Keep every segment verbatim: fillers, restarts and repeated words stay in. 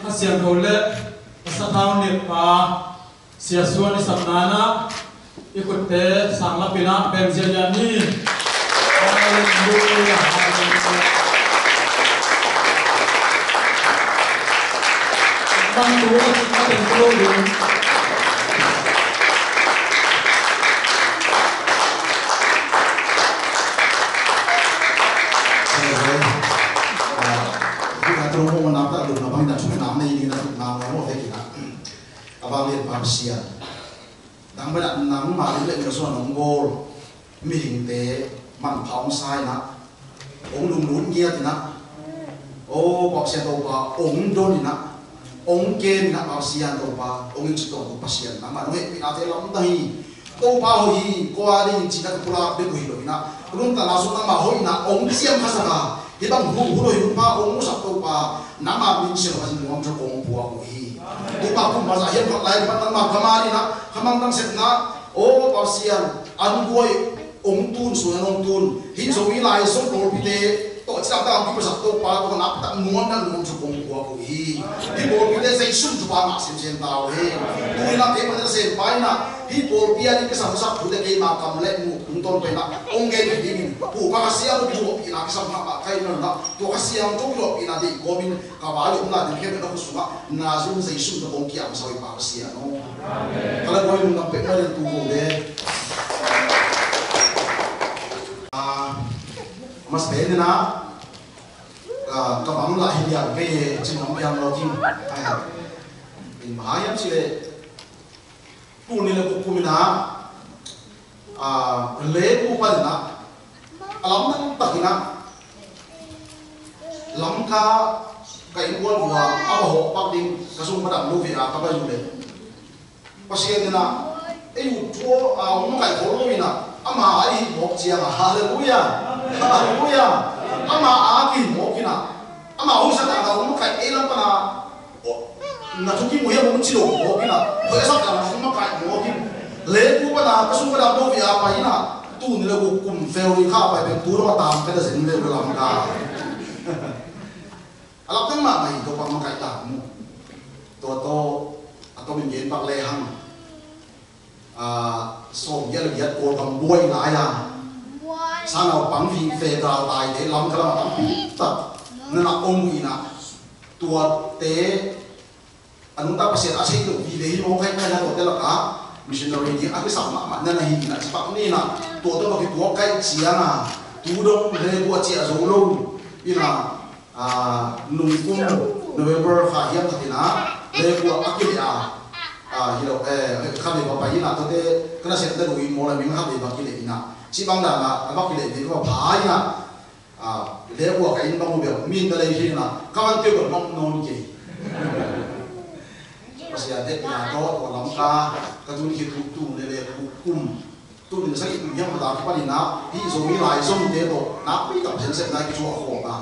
Siangtho le a sathau nitpa Sia Suan i sapna in ah i khutte sang lapin ah beng ziahziah ni. Halleluiah, halleluiah. Bang tu a tengtu lo ding. Hih a tawh mawh nak tak lungna bangin a thukna nei dingin a thukna ngaih mawh vek in ah. A vanglianpa Pasian, nangmah in ah nangmah ding le na suan hong bawl mihingte manpha hong sa in ah, hong lunglut ngiat in ah, aw Pasian Topa, hong don in ah, hong kem in ah, Pasian Topa, hong in cih tawh Pasian nangmah hong hehpihnate lamdang hi. Topa hoih hi, kua ding in cihna ka pulak bek uh hi lo in ah, ka nuntakna sung nangmah hoihna hong ciam khasak a, hih bang hu, hu lo hi Topa, hong musak Topa, nangmah min siang a nuam tawh kong puak uh hi. Topa kum masa hiam khat lai pan nangmah ka man in ah, ka mangthang sepna, aw Pasian, an guai hong tun, sun an hong tun, hih Zomi Lai Siangtho pawlpite tawh cidamdam kipasak Topa tawh ka nakpitak nuam na nuam tawh kong puak uh hi. Hih pawlpite Zeisu min tawh pa mah semsem ta uh hi. Tu in ah kei pan ka sem pa in ah hih pawlpi a ding kisam sak thute keima kam le muh tungtawn pai in ah hong gen hi dingin Pu Pa Kha Siangtho kihuahpihna kisam mahmah ka hi in ah, tua Kha Siangtho kihuahpihna deih kawmin ka vai omna ding khempeuh na khut sungah Nazareth Zeisu min tawh kong kiamsa uh hi Pa Pasian aw. Ka la guai lungdam pek mah ding tu ko le. Ah, Mas pen na, ah, ka bang lah hi liang kei e, cin hong piang lo ding. Ai, in mah hiam cih leh, tul nih le guk kum in ah, ah, Leibu pan in ah, a lamdang takin ah, Lamka ka innkuan uh a, a va hawh pak ding, ka sung ka dam lo ve a, ka bai uh leh. Pasian in ah ei uh thu a hong makaih khol lo in ah, ama a i hih mawk ciang a, halleluiah, halleluiah, ama a kihih mawk in ah, ama hoihsak dan a hong makaih ei lam pan a, na thukim uh hiam hong ci lo mawk in ah, hoihsak dan a hong makaih mawk in, Leibu pan a ka sung ka dam lo ve a pai in ah, tul nih le guk kum February kha pai pen tu dong a tam ka ta zen ve Lamka. A lak dang mahmah hi, Topa makaih ta mu. Tua tawh a tomin gen pak lehang, ah, sawm giat le giat Kawlgam buai lai-a, sangnaupang fing fe dal taite Lamka lam a tampi tak na na om uh in ah, tuate a nungta Pasian a sei lo vive hi mawk hi, na tuate lakah missionary ding a kisam mahmah na na hi in ah, ci pak ni in ah, tua tawh va kituak ka hih ciang a, tu dong Leibu a ciah zo lo in ah, ah, nungkum November kha hiam khat in ah, Leibu a kileh a, ah, hi lo, eh, khatvei va pai in ah, tuate ka nasepna uh in maw la ming khatvei va kileh in ah, cih bang dan a, a va kileh vei va pha in ah, ah, Leibu a ka inn bang uh bel min ka lei hi in ah, ka van keu bel mawk nawn kei. Pasian hehpihna tawh tua Lamka ka tun khit uh tul nih le guk kum, tul nih le sagih kum hiam khat a kipan in ah, hih Zomi Lai Zomte tawh nakpi tak Pasian sepna i kithuah khawm a,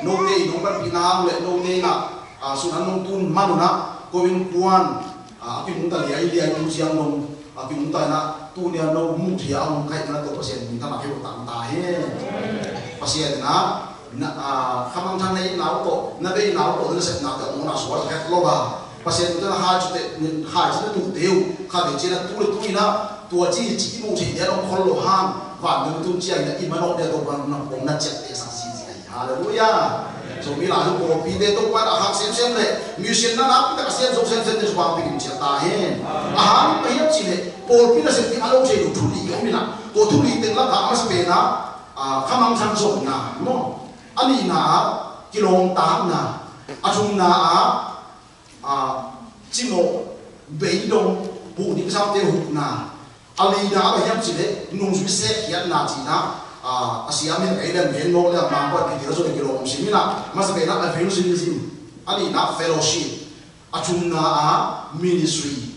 note in hong panpihna hang le note in ah, ah, sun an nong tun man un ah, ko innkuan, ah, a kinungta liailiai tu ciang dong, ah, kinungta in ah, tuni a no muh thei a hong kaihna tawh Pasian minthanna khempeuh tang ta hen. Pasian in ah, na, ah, khamangthang na itna uh tawh, na beina uh tawh, na sepnate a mawhna sual khat lo a, Pasian in ah hai cihte, hai cihte na tuhte uh khatvei ciang a tu le tu in ah, tua ci ci i muh theih ding a dong khol lo hang, van dong tun ciangin ah i manawh ding a Topa na pom na ciahte sak ziahziah hi. Halleluiah. Zomi Lai Siangtho pawlpite Topa in a khak semsem le mission na nakpi tak a siam zo semsem te Topa hong pia kim ciat ta hen. A hang bang hiam cih leh pawlpi nasep ding a lo thei lo thu li om in ah, tua thu li teng lakah a masa pen ah, ah, khamangthang zonna maw? A nihna ah kilawmtatna, a thumna ah, ah, cimawh beidong, buh ding samte hukna, a lina ah bang hiam cih leh nungzui sekkhiatna cihna, ah, a siam in ei leng gen mawk leng mangkua kitel zo le kilawm sim in ah, masa pen ah evangelism, a nihna fellowship, a thumna ah ministry,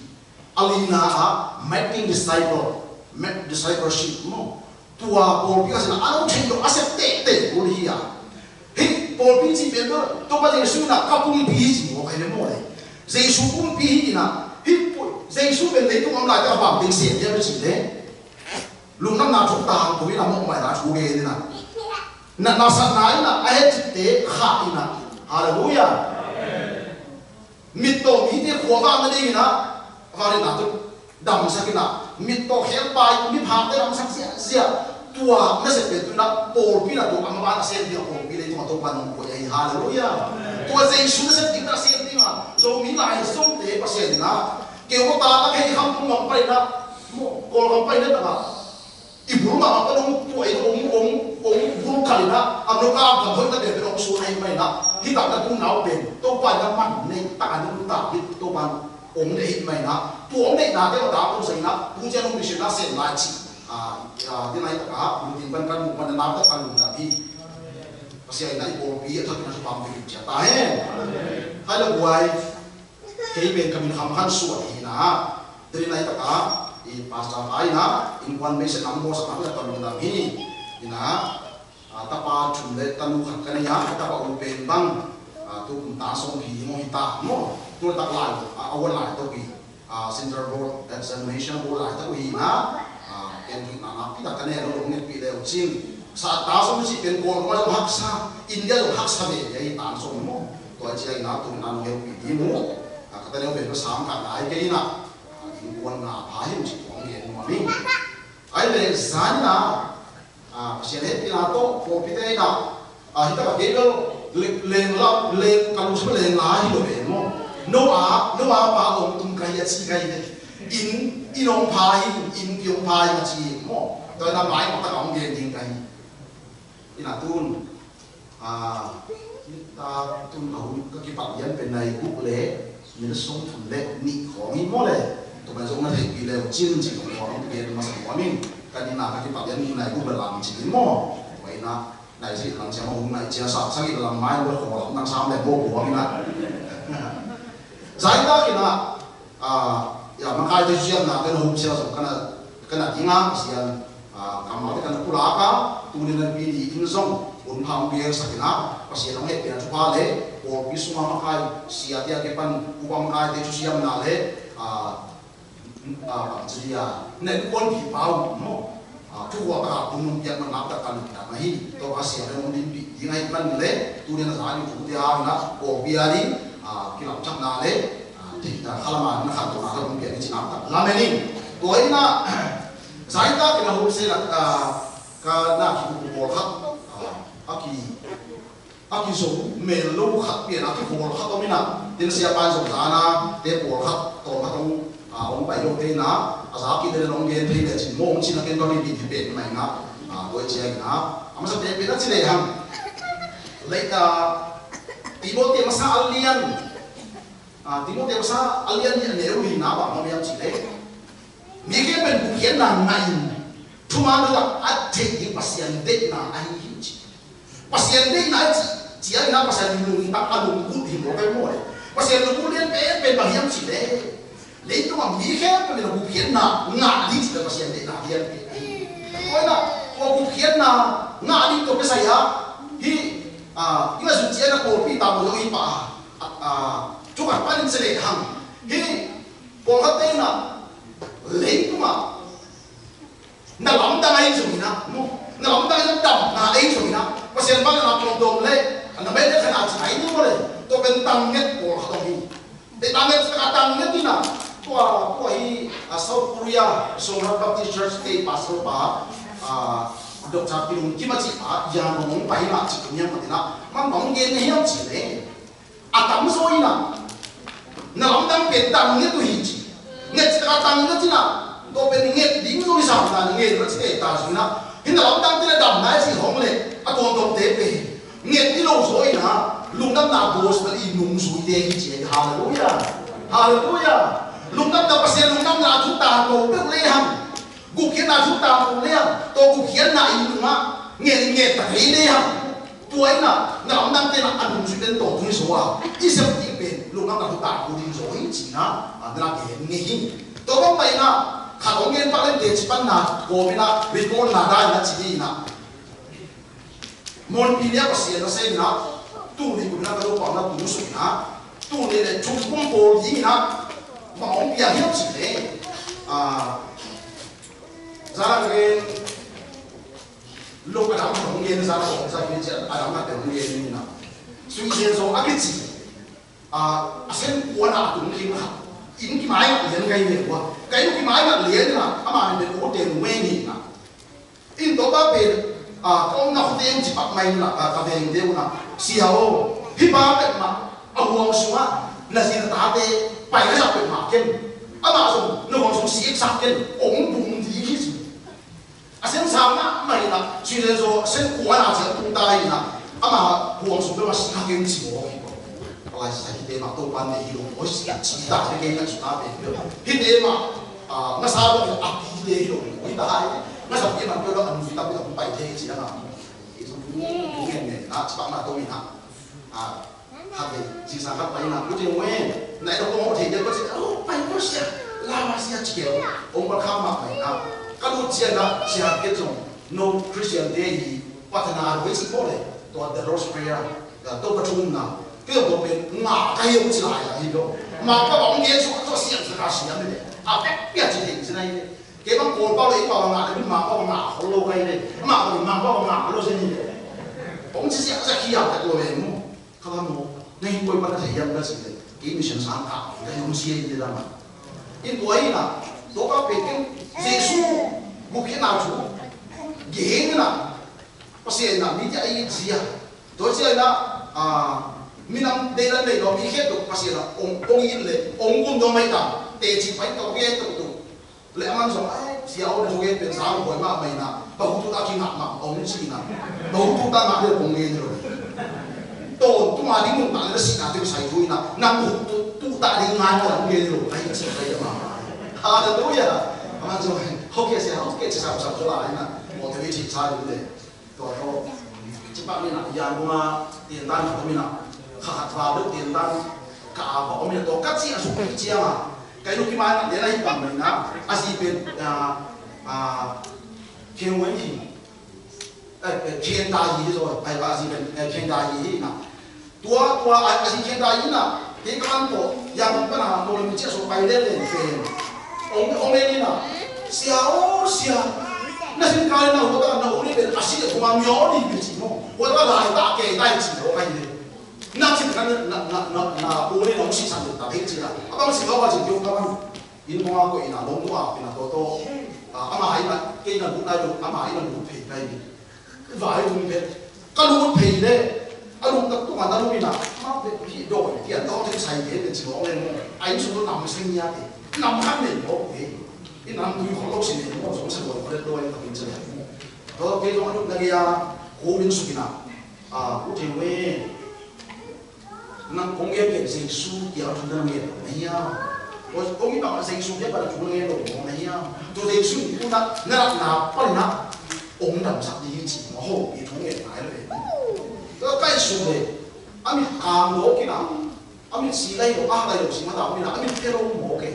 a lina ah making disciple, make discipleship maw? Tua pawlpi ka sinah a lo theih lo a sep tehteh kul hi a. Hih pawlpi cih pen bel Topa Jesu inah ka pumpi hi ci mawk ahi ve maw le. Jesu pumpi hi inah hih pu-, Jesu pen leitung a om laite a bang teng sem hiam i cih le, lungdamna thuk ta hang ko inah mawhmaina thu gen inah, natna satna inah a het citte khah inah. Halleluiah. Mittaw mite khuavak nadingin ah, vangliatna tawh damsak in ah, mittaw khelpai miphakte damsak ziahziah. Tua nasep pen tu-in ah pawlpi in ah tua a maban a sem ding a pawlpi leitungah Topa'n hong koih ahi. Halleluiah. Tua Jesu nasep ding a sem ding a Zomi Lai Siangthote Pasian in ah, keu aw ta lak hei kham pung lam pai in ah, Kawlgam pai in ah, i bul mahmah pan hong tuah in, hong, hong, hong bul kal in ah, a nungak gam hoih na pen pen hong suan ahih manin ah, hih tak na tung nau pen Topa in ah man neih tak a nungak hi. Topa in hong neih ahih manin ah, tua hong neihnate mah tak hong zang in ah, tu ciang hong mission ah sem lai cih. Ah, ah, tu-in ah hih tak ah, tu-in pan kan muh pan na tak kan muh na hi. Pasian in ah i pawlpi a thak in ah thupha hong pia ciat ta hen. Hai la buai. Kei pen ka min Kham Khan Suan hi in ah, tu-in ah hih tak ah, i pastor pa in ah, innkuan message a hong bawlsak nak leh ka lungdam hi. In ah, ah, tapa thum leh tanu khat ka nei a, ka tapa u pen bang, ah, tu kum ta sawm hi maw, hi ta maw. Tu laitak lai, ah, a uan lai tawh hi, ah, Central Board Examination a bawl laitak uh hi in ah, ah, ken hoihna nakpi tak ka nei a, lo hong ngetpih le uh cin. Sa ta sawm cih pen Kawlgam ah zong haksa, India zong haksa veve hi, ta sawm maw. Tua ciangin ah tu-in ah nong hehpih ding uh. Ah, ka tanu pen ka sam khat lai kei in ah, innkuan nga pha hi uh cih tua hong gen nuam ing. Ahih leh zan in ah, ah, Pasian hehpihna tawh pawlpite in ah, ah, hih tak ah kei bel leng, leng la, leng ka lungsim leng la hi lo ve maw. Noah, Noah pa hong tung ka hi a ci ka hi ve. Inn, inn hong pha hi, inn ki hong pha hi a ci maw. Tua in ah mai mah tak ah hong gen ding ka hi. In ah tun, ah, ta tun a hun ka kipat lian pen nai guk le minute sawm thum le nih khawng hi maw le. Tua pen zong na theihpih le uh cin cih khawng khawng hong gen masa nuam ing. Ka nihna ka kipat lian nai guk le lam cih hi maw. Tua in ah nai sagih lam ciang a hun nai ciang sa sagih lam mai le khawng lam nang sam le maw khawng in ah. Zai tak in ah, ah, ya, makaite thuciamnate na hopsia zong ka na, ka na ding a, Pasian, ah, kammalte ka na pulak a, tuni in a P D in zong hun pha hong piaksak in a, Pasian hong hehpihna thupha le pawlpi sungah makai siate a kipan upa makaite thuciamna le, ah, ah, bangci a na innkuanpipa uh maw, ah, thuhuapna hun hong piak man nakpi tak ka lungdam ahi. Tua Pasian in hong dinpih ding ahih man le, tuni in a zan in thute hang in a pawlpi a ding, ah, kilamthakna le, ah, thei, ah, khalam a ding khantohna ka hong piak ding cih nakpi tak lamen ing. Tua in a, zan tak in a hun se in a, ah, ka na ki uh pawlkhat, ah, a ki a kizo mel lo khat pian a kikhawl khat om in a, tin siapa in zong zan a te pawlkhat tawm khat hong, a, hong pai lo te in a, a za kik te le hong gen thei le cin maw hong cin a ken bang in bit hi pek mai in a, a, tua ciang in a, a masa te pen a ci le hang. Lei ta, Timoti masa a lian, a, Timoti masa a lian nih a neu lina bang hong hiam ci le. Mi khempeuh in gupkhiatna ngah in, thuman lak a theih ding Pasian deihna ahi hi ci. Pasian deihna a cih ciangin a Pasian lungtak a lunggulh hi maw, kai maw le. Pasian lunggulh lian penpen bang hiam cih leh, leitungah mi khempeuh in a gupkhiatna ngah ding cih leh Pasian deihna lian pen ahi. Tua in a, tua gupkhiatna ngah ding tua kisai a, hih, ah, i ngah zun ciang a pawlpi tam lo hi pah a, ah, thu khat panin ci lehang, hih pawlkhatte in a, leitungah na lamdang ahi zongin a, maw, na lamdang ahi zong damna ahi zongin a, Pasian vangliatna tuamtuam le, na mei le khan a ci ahi ni maw le, tua pen tangnget pawlkhat om hi. Te tangnget, a tangnget in a, tua, tua hi, a, South Korea, Songha Baptist Church te pastor pa, a, Doctor Pi Lung Kim a cih pa, Yangon hong pai mah cih kum hiam mah in a, man bang gen na hiam cih leh. A tamzaw in a, na lamdang pen tangnget uh hi ci. Nget cih tak a tangnget in a, tua pen nget ding zaw hi sam ta, nget na ci te ta zaw in a. Hih na lamdang te na damna hi ci hong leh, a tuamtuamte pen nget hi lo zaw in a, lungdamna gospel i nungzuite hi ci. Halleluiah. Halleluiah. Lungdamna Pasian lungdamna thu tangko peuh le hang. Gupkhiatna thu tangko le hang. Tua gupkhiatna i nungah nget, nget ta thei le hang. Tua in a, na lamdangte in a, a nungzuite in tawh tung hi zaw a, i sep ding pen lungdamna thu tangko ding zaw hi ci in a, a, na gen ngei hi. Tua bang mah in a, khat hong gen pak leng teci panna kawm in a, report na dai in a ci hi in a. Mualpi ni a Pasian nasem in a, tul nih kum in a ka lopamna tung suk in a, tul nih le thum kum pawl ding in a, bang hong piang hiam cih leh, a, zan a ka gen, lo a dang khat hong gen, zan a khat hong gen, zan a khat hong gen ni na. Sui Zen Zo a kici. a, a sen kuana a tung khin kha. Inn kimai ngat lian kai ve ua. Ka inn kimai ngat lian na, ama min pen U Ten Weng hi na. Inn tawh pa pen, a, ka omna khuteng ci pak mai na, a, ka veng deuh na. Sia aw, hih pa pek mah, a huang sungah, na zi na tate, pai ka sak pek mah ken. Amah zong, na huang sung sik sak ken, ong bung di hi ci. A sen sang mahmah hi na, Switzerland zaw sen kuana ciang tung ta hi na, ama huang sung peuhmah sik kha keng ci mawk hi ko. Palai sa hihte mah Topa'n deih hi lo maw, sik ci ta te kei ka ci ta te hi lo. Hihte mah, a, ngasa lo a pite hi lo maw, hi ta hi. Ngasa pi man peuh lo a nui ta pi ta pai thei ci a na. Hi zong tung ngen ngen na, ci bang na tong hi na. A, Khat vei, zingsang khat pai na, U Ten Weng, na i dok kong hawh thei deuh ka ci, oh, pai ko sia, la ma sia ci kei. Ong bal kham mah pai na, ka lut ciang na, sia kei zong, no Christian te hi, patna a roi ci ko le, tua the Lord's Prayer, tua pathum na, kei zong tua pen, ngah ka hi ong ci lai a hi lo. Ma pa ong gen su ka tua siang sa ka siang le, a pek pia ci thei ci na hi le. Kei bang Kawl pau le, i pau ngah le, ma pa ngah khol lo ka hi le, ma pa ma pa ngah lo se hi le. Ong ci siang sa kia tak lo e mu. Ka va maw, na hi koi pan a thei hiam ka ci le, kei mission sang ka, ka hi hong sia hi le lam a. In tua hi na, tua ka pek in, Jesu, gupkhiatna thu, geng na, Pasian na, mi tia i zia. Tua zia na, a, minam deidan nei lo, mi khiat lo, Pasian na, ong, ong in le, ong kum dong mai ta, te ci pai tau, geng tau tu. Le aman zong, ai, sia aw, na thugen pen sang huai mah mai na, bahutu ta kingah mah, om ci na. Bahutu ta ngah le kong ngen lo. Tawntung a ding nuntak le na sihna teng sai thu hi na, nang bahutu ta ding ngai mah la kong ngen lo, ai, ci kai mah. Halleluia. Aman zong, hau kia sia, hau kia sia, sa, sa, sa, la, hi na, mo te mi ci sa, hi le. Tua tawh, ci pak ni na, Yangon a tiantan khat om in a, kha khat val deuh tiantan ka a va om in a, tua ka ciah suk ciang a, ka inn uh kimai ngat lian a hi pang mai na, a zi pen, a, a, Khian Weng hi, eh, eh, Khian Tai hi zaw, ai, a zi pen, eh, Khian Tai hi hi na. Tua, tua, a, a zi Khian Tai hi na, kei ka man tawh, Yangon pan a, Mawlamyine ciah suk pai lian lian pen. Ong, ong en in a, sia aw, sia. Na sin kai na hua ta na ong ni pen a si le kuma myo ni pen ci mo. Hua ta lai ta ke tai ci lo kai le. Na sin kan na, na, na, na ong ni na ong si san ta pe ci la. Abang si ka wa ci yo ka man. In mo a ko in a long mo a pin a to to. A, ama hai na, ke na bu na lo, ama hai na bu pe kai ni. Vai tung phet. Ka lut phei le. A lut tak tung a na lut ina. Ma phet hi doi. Pian dawng thei sai ke, pen ci bawng le maw. A inn sung lut nam seng nia te. Nam khan nei bawk te. I nam tui khol lo si nei maw. Zong sa doi khol le doi ka pin ci le maw. Dawng kei zong a lut na gei a. Ko min suk ina. A, U Theng Weng. Nang kong gen pen Jesu kiang thu na ngen lo na hiam? Kong, kong i bang Jesu kiang pan thu na ngen lo na hiam? Tua Jesu in thu na, na rak na pan na ong damsak ding hi ci mawk ho, i thu ngen nai lo e. Tua kai su le, a mit kang lo kina, a mit si lai lo, a lai lo si ma ta, a mit, a mit phe lo mawk e.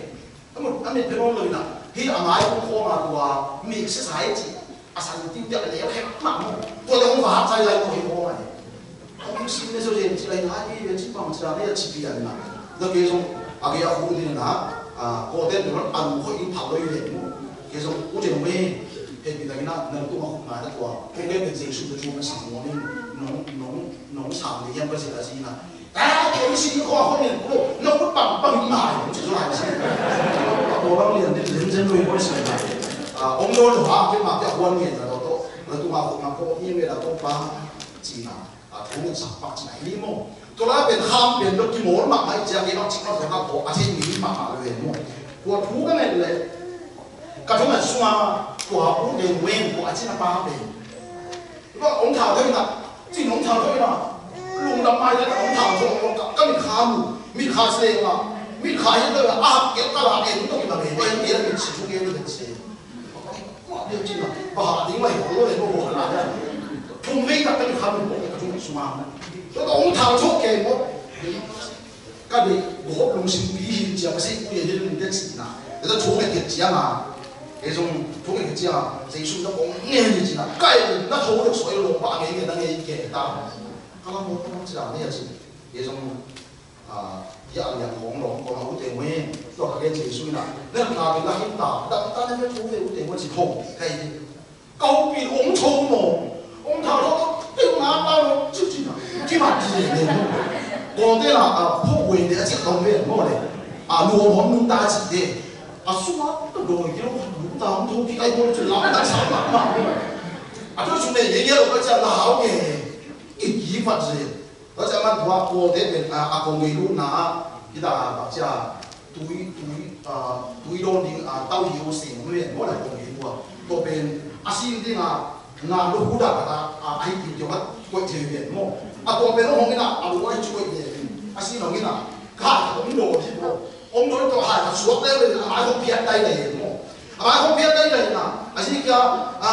A mit, a mit phe nawn lo in a, hih a mai kong khawng a tua, mi exercise ci, a san tiu tia a leu hek mah maw. Tua te hong vak sai lai maw hih khawng a hi. A kong sim ne so zen ci lai ngai, hi ve ci pang ci la, ne a ci pian na. Na ke zong, a ke a hu ni na, a, ko te tu a lu kho in phal lo i ve maw. Ke zong, U Theng Weng, he pi ta in a, na tu ma hu ngai na tua. Ko ke pen Jesu tu tu ma sang mo ni, nong, nong, nong sang ni yam ka ci la ci na. Ah, kei si ko ko ni ko, no ko pang pang mai, ko si so lai si. Ko pang lian ni zen zen lo ko si. Ah, ong do lo ha, ke ma ke wan ni na to to. Na tu ma ko ma ko ni me la ko pa ci na. Ah, ko ni sa pa ci na ni mo. To la pen ham pen lo ki mo ma mai ci a ke ma ci ma ko ma ko a ci ni ma ma lo mo. Ko thu ka ne le. Ka thu ma sua ko a U Theng Weng ko a ci na pa pen. Ong thau thei na, cin ong thau thei na. Lungdam mai le ong thau thei na, ka mit kha mu, mit kha se ma, mit kha hi le a hak ke ka la en to ki ba be, en ke mit si thu ke mit se. Ko de cin na, ba ha ding mai ko lo le ko ko na. Thum vei ka ka mit kha mu ko ka thum suma. To ong thau thei ke mo. Ka deih gawp lungsim pi hi cia ka sei ui a hi lungte cihna. Kei zong thu ngetkhet cianga, kei zong thu ngetkhet cianga, Jesu na kong ngen hi cihna. Ka ei na tho deuh suai lo pah ngei ngen na ngei kei ta. Ka lam hong kong cih dang ni a cih. Kei zong, ah, hiah liang hong lawng kong a U Theng Weng. Tua ka gen Jesu ina. Nen ka bin la hin ta. Dam ta na ve thu ve U Theng Weng cih hong. Ka ei. Ka hopih ong tho maw? Ong thau tho tho, teu na ta lo, ciu ci na. Ki mat ci le ne maw? Kawlte na a pho wei le a ciah tawm ve maw le. A luam hawm nung ta cih te. A sungah tawh dawi kilo nung ta hong tho kik ai bawl cun lam tak sa mahmah. A tawh sung le ye ye lo ka ciah la hau nge. I ki vat ze. Tua ciah man tua Kawlte pen a kong ngei lu na a kita a ciah tui tui tui dawn ding a tau hi u seng ve maw le kong ngei lu a. Tua pen a sim ding a Nga lo hu dah kata a hi kim kio khat koih thei ve maw. A tua pen hong ina a lo ai chu koih ve. A si hong ina ka ha om lo hi maw. Om lo to ha ka suak le ve a mai hong piat dai le maw. A mai hong piat dai le na. A si kia a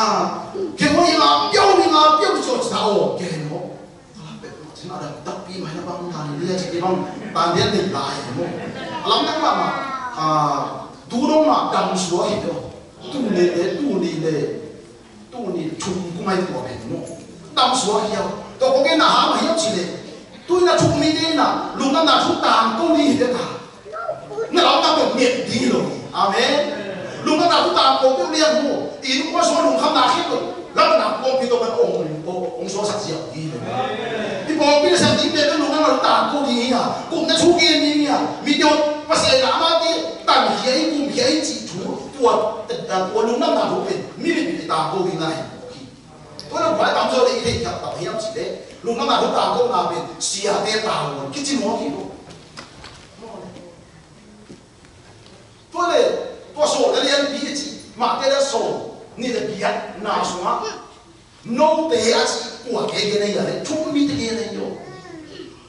ke mo ina piau ina piau chu ta o ke maw. Ala pek ma chin adam tak pi mai na bang ta ni le chi bang ta dia dei lai maw. Alam tak ma ma. A tu dong ma dam suak hi lo. Tu ni le tu ni le. Tuni thum kumai tua pen mu dam suak hiau. Tua ko gen na ha ma hiau ci le. Tui na thum mi te na lungdam na thu tang ko ni hi te ta. Na lau ta ko miet di lo. Amen. Lungdam na thu tang ko ko lian mu. I nu ko so lungkham na khit lo. Lam na ko pi to kan ong ong so sak siau di lo. I ko pi na sak di te lungdam na thu tang ko ni hi a. Kum na thu gen ni hi a. Mi te pa se na ma te tan hiai kum hiai ci thu. Tua tua lungdam na thu pen. Mi mi pi tang ko ni ngai. Tua lungdam na thu le i thei tak tak hiam ci le. Lungdam na thu tang ko na pen siate tang ko kici mo ki lo. Tua le tua so le lian pi ci ma te le so ni le biat na so ma. No te a ci kua ke ke nei ya le thu mi te ke nei yo.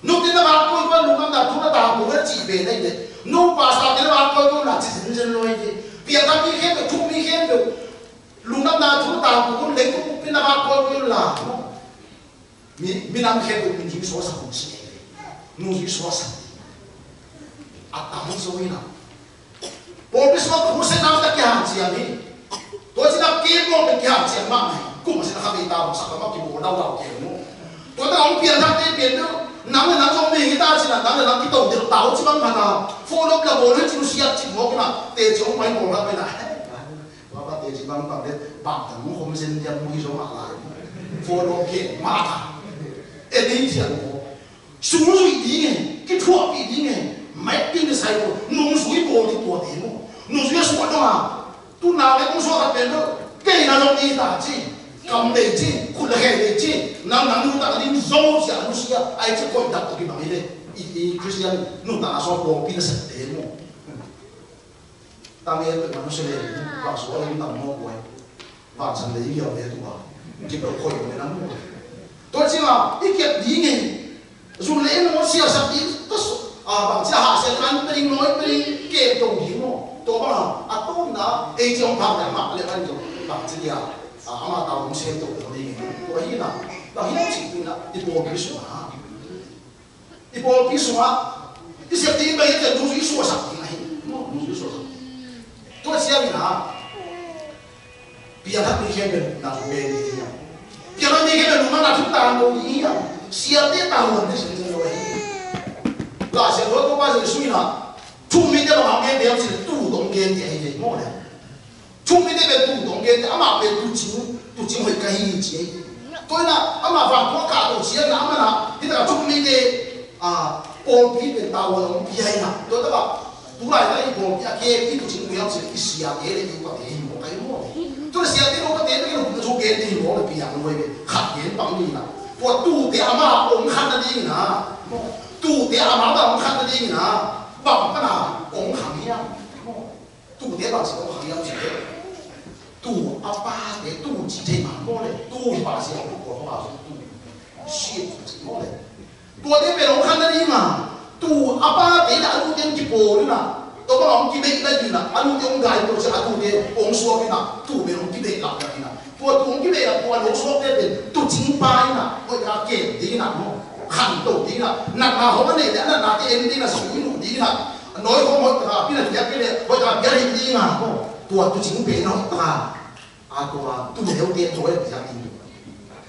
No te na ba ko ko lungdam na thu na tang ko le ci be nei le. No pastor te na ba ko ko na ci zen zen lo ye. Biat ta mi ke thu mi ke Lungdam na thu tang ko kun leng ko kun pina ba ko ko la. Mi mi nam khe ko min jing so sa kun si. Nu jing so sa. A tam so ina. Paul Bismarck ko se na ta kya han siya ni. To si na ke ko pe kya han siya ma mai. Kum si na kha be ta sa ka ma ki bo dau dau ke mo. To ta ong pian ta te pian do. Nang nang so mi ta si na nang nang ki to de ta o si bang ma ta. Follow la bo le si siya si mo na. Te si ong mai mo la pe na. Papa te ci bang bang le bang tang mu hom sen diam mu hi zo ma lai. Fo lo ke ma ta. E ding cian ko. Sung zui ding e, ki thuah pi ding e. Mai pi ni sai ko. Nung zui ko di ko di mu. Nung zui suah dong a. Tu na le kong suah ka pen lo. Kei na lo ni ta ci. Kam le ci, khut le he le ci. Nang nang nu ta ding zo sia nu sia. Ai ci ko dak to ki bang i le. I, i Christian nu ta na so ko pi na sa te mu. Tang e pek manu se le bang so a lim tam mo kuai. Bang san le i liau le tu ba. Ki pek khoi mo le nam mo. Tua ci ma i kiat ding e. Zu le mo sia sak ding ta so. A bang cia ha se kan pering noi pering ke to ding mo. To ba a tom na e ci ong bang le ma le kan to. Bang ci dia. A ama ta ong se to to ding e. Tua hi na. Bang hi na ci tu na i po ki su na. I pawlpi sungah i sep ding bang i tel nungzui suahsak ding ahi. Nungzui suahsak. Tua siangin ah piangthak mi khempeuh na thu gen ding hiam? Piangthak mi khempeuh nungah na thu tang ko ding hiam? Siate tang huan te sung lo ahi. Lah siang lo Topa Jesuh in ah thu mite bang hong gen ding hiam cih leh tu tawh hong gen ding ahi ve maw le. Thu mite pen tu tawh gen te amah pen tuucing, tuucing hoih ka hi ci ei. Tua inah amah vantung a kahto ciangin amah inah hih takah thu mite pawlpi pen tavuan a hong pia inah tua takah tu laitaka i pawlpi a kem i tuucing pui hiam cih leh i siate le i upate hi mawk ka hi maw? Tua le siate le upate bek in hong thu gen te hi mawk le piang lo hi ve. Khat gen pang ni inah tua tuute amah hong khan nading inah tuute amah bang hong khan nading inah bang pana hong khang hiam? Tuute bang ci kong khang hiam cih leh tu a pate tu ci thei mah maw le tu hi pa ci a kong kong pa tu si ci maw le. Tuate pen hong khan na ding a tu a pate na a nute hong kipawl inah tua bang hong kibeih na ding inah a nute hong gai tua ci a tute hong suak inah tu pen hong kibeih lak na ding inah Tua tung ki ve a tua lo suak te pen tuucing pa inah hoih taka kem ding inah maw? Khanto ding inah natna hong a neih le a natna te en ding inah sui nuh ding inah nawi khawng hoih taka pina piak kei le hoih taka piak ding inah maw? Tua tuucing pen hoih taka a tua tu leu te tua hoih piak ding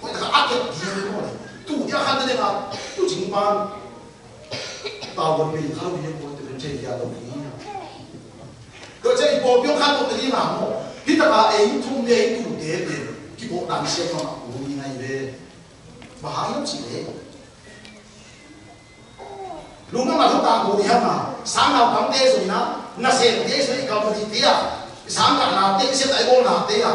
hoih taka a kep ding maw le? Tu dia khan te ding a tuucing pa Tavuan bei kha lo hi a, kua te pen thei hia lo hi. Tua ciang i pawlpi hong khantoh te ding a maw? Hih takah ei thum le ei tute pen kipawh dan siam mahmah kul hi ngai ve. Bang hang hiam cih leh Lungdamna thu tangko ding hi hang a, sang naupangte zong in a, nasemte zong i kam ding te a, i sang kahnate, i siat a i bawlnate a,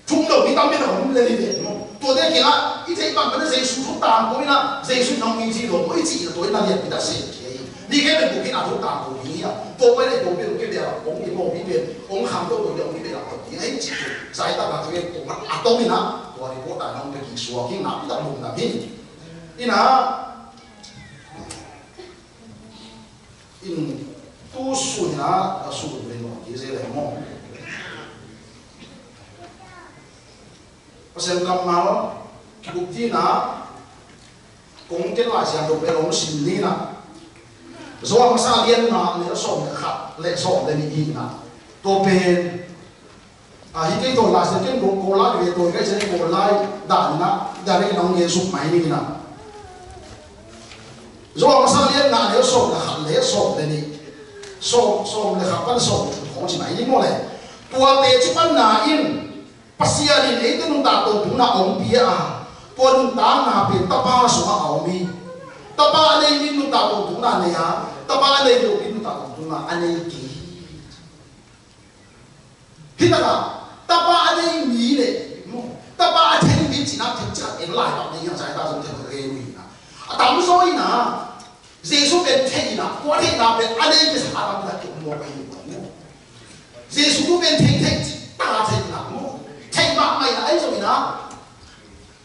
thum lo mi tam pen a om lel hi ve maw. Tuate kiangah i theih bang pen a Jesu thu tangko in a, Jesu in hong mi ci lo maw i cih in a, tua in a lianpi tak sem thei hi. Mi khempeuh in a thu tangko ding hi a, tua pen a i tua pen kei bia kong i maw mi pen hong kham lo lo i hong kei bia kong ding a hi cih tu. Zai tak a tu tua a tawm in a, tua report a hong pia kik suak hi, nakpi tak lungdam hi. In a, in tu sun in a, a sun ve maw, ki zel e maw. Pasian kammal kibup ding in a, kong ken Lai Siangtho pen hong sim ni in a. Johan masa lian nga, neu sawm le khat le sawm le nih hi in a. Tua pen A, hi kei tawi lai sia ken ko, ko lai ve tawi kai sia ko lai dan in a, dan in a hong gen suk mai ning in a. Johan masa lian nga, neu sawm le khat le sawm le nih. Sawm, sawm le khat pan sawm khong ci mai ning maw le. Tuate ci panna in Pasian in eite nuntak tawntungna hong pia a, tua nuntakna pen Tapa sungah a om hi. Tapa a nei mi in nuntak tawntungna nei a, Tapa a nei lo mi in nuntak tawntungna a nei kei hi. Hi takah Tapa a nei mi le, maw, Tapa a thei mi cihna thei ciang en lai bang ding a, zai ta zong thei rei mi na. A tamzaw in a, Jesu pen thei in a, tua theihna pen a nei mi sa a tam na ki maw pai ni maw. Jesu pen thei thei cih ta thei in a maw. Thei mahmah in a, ahi zong in a,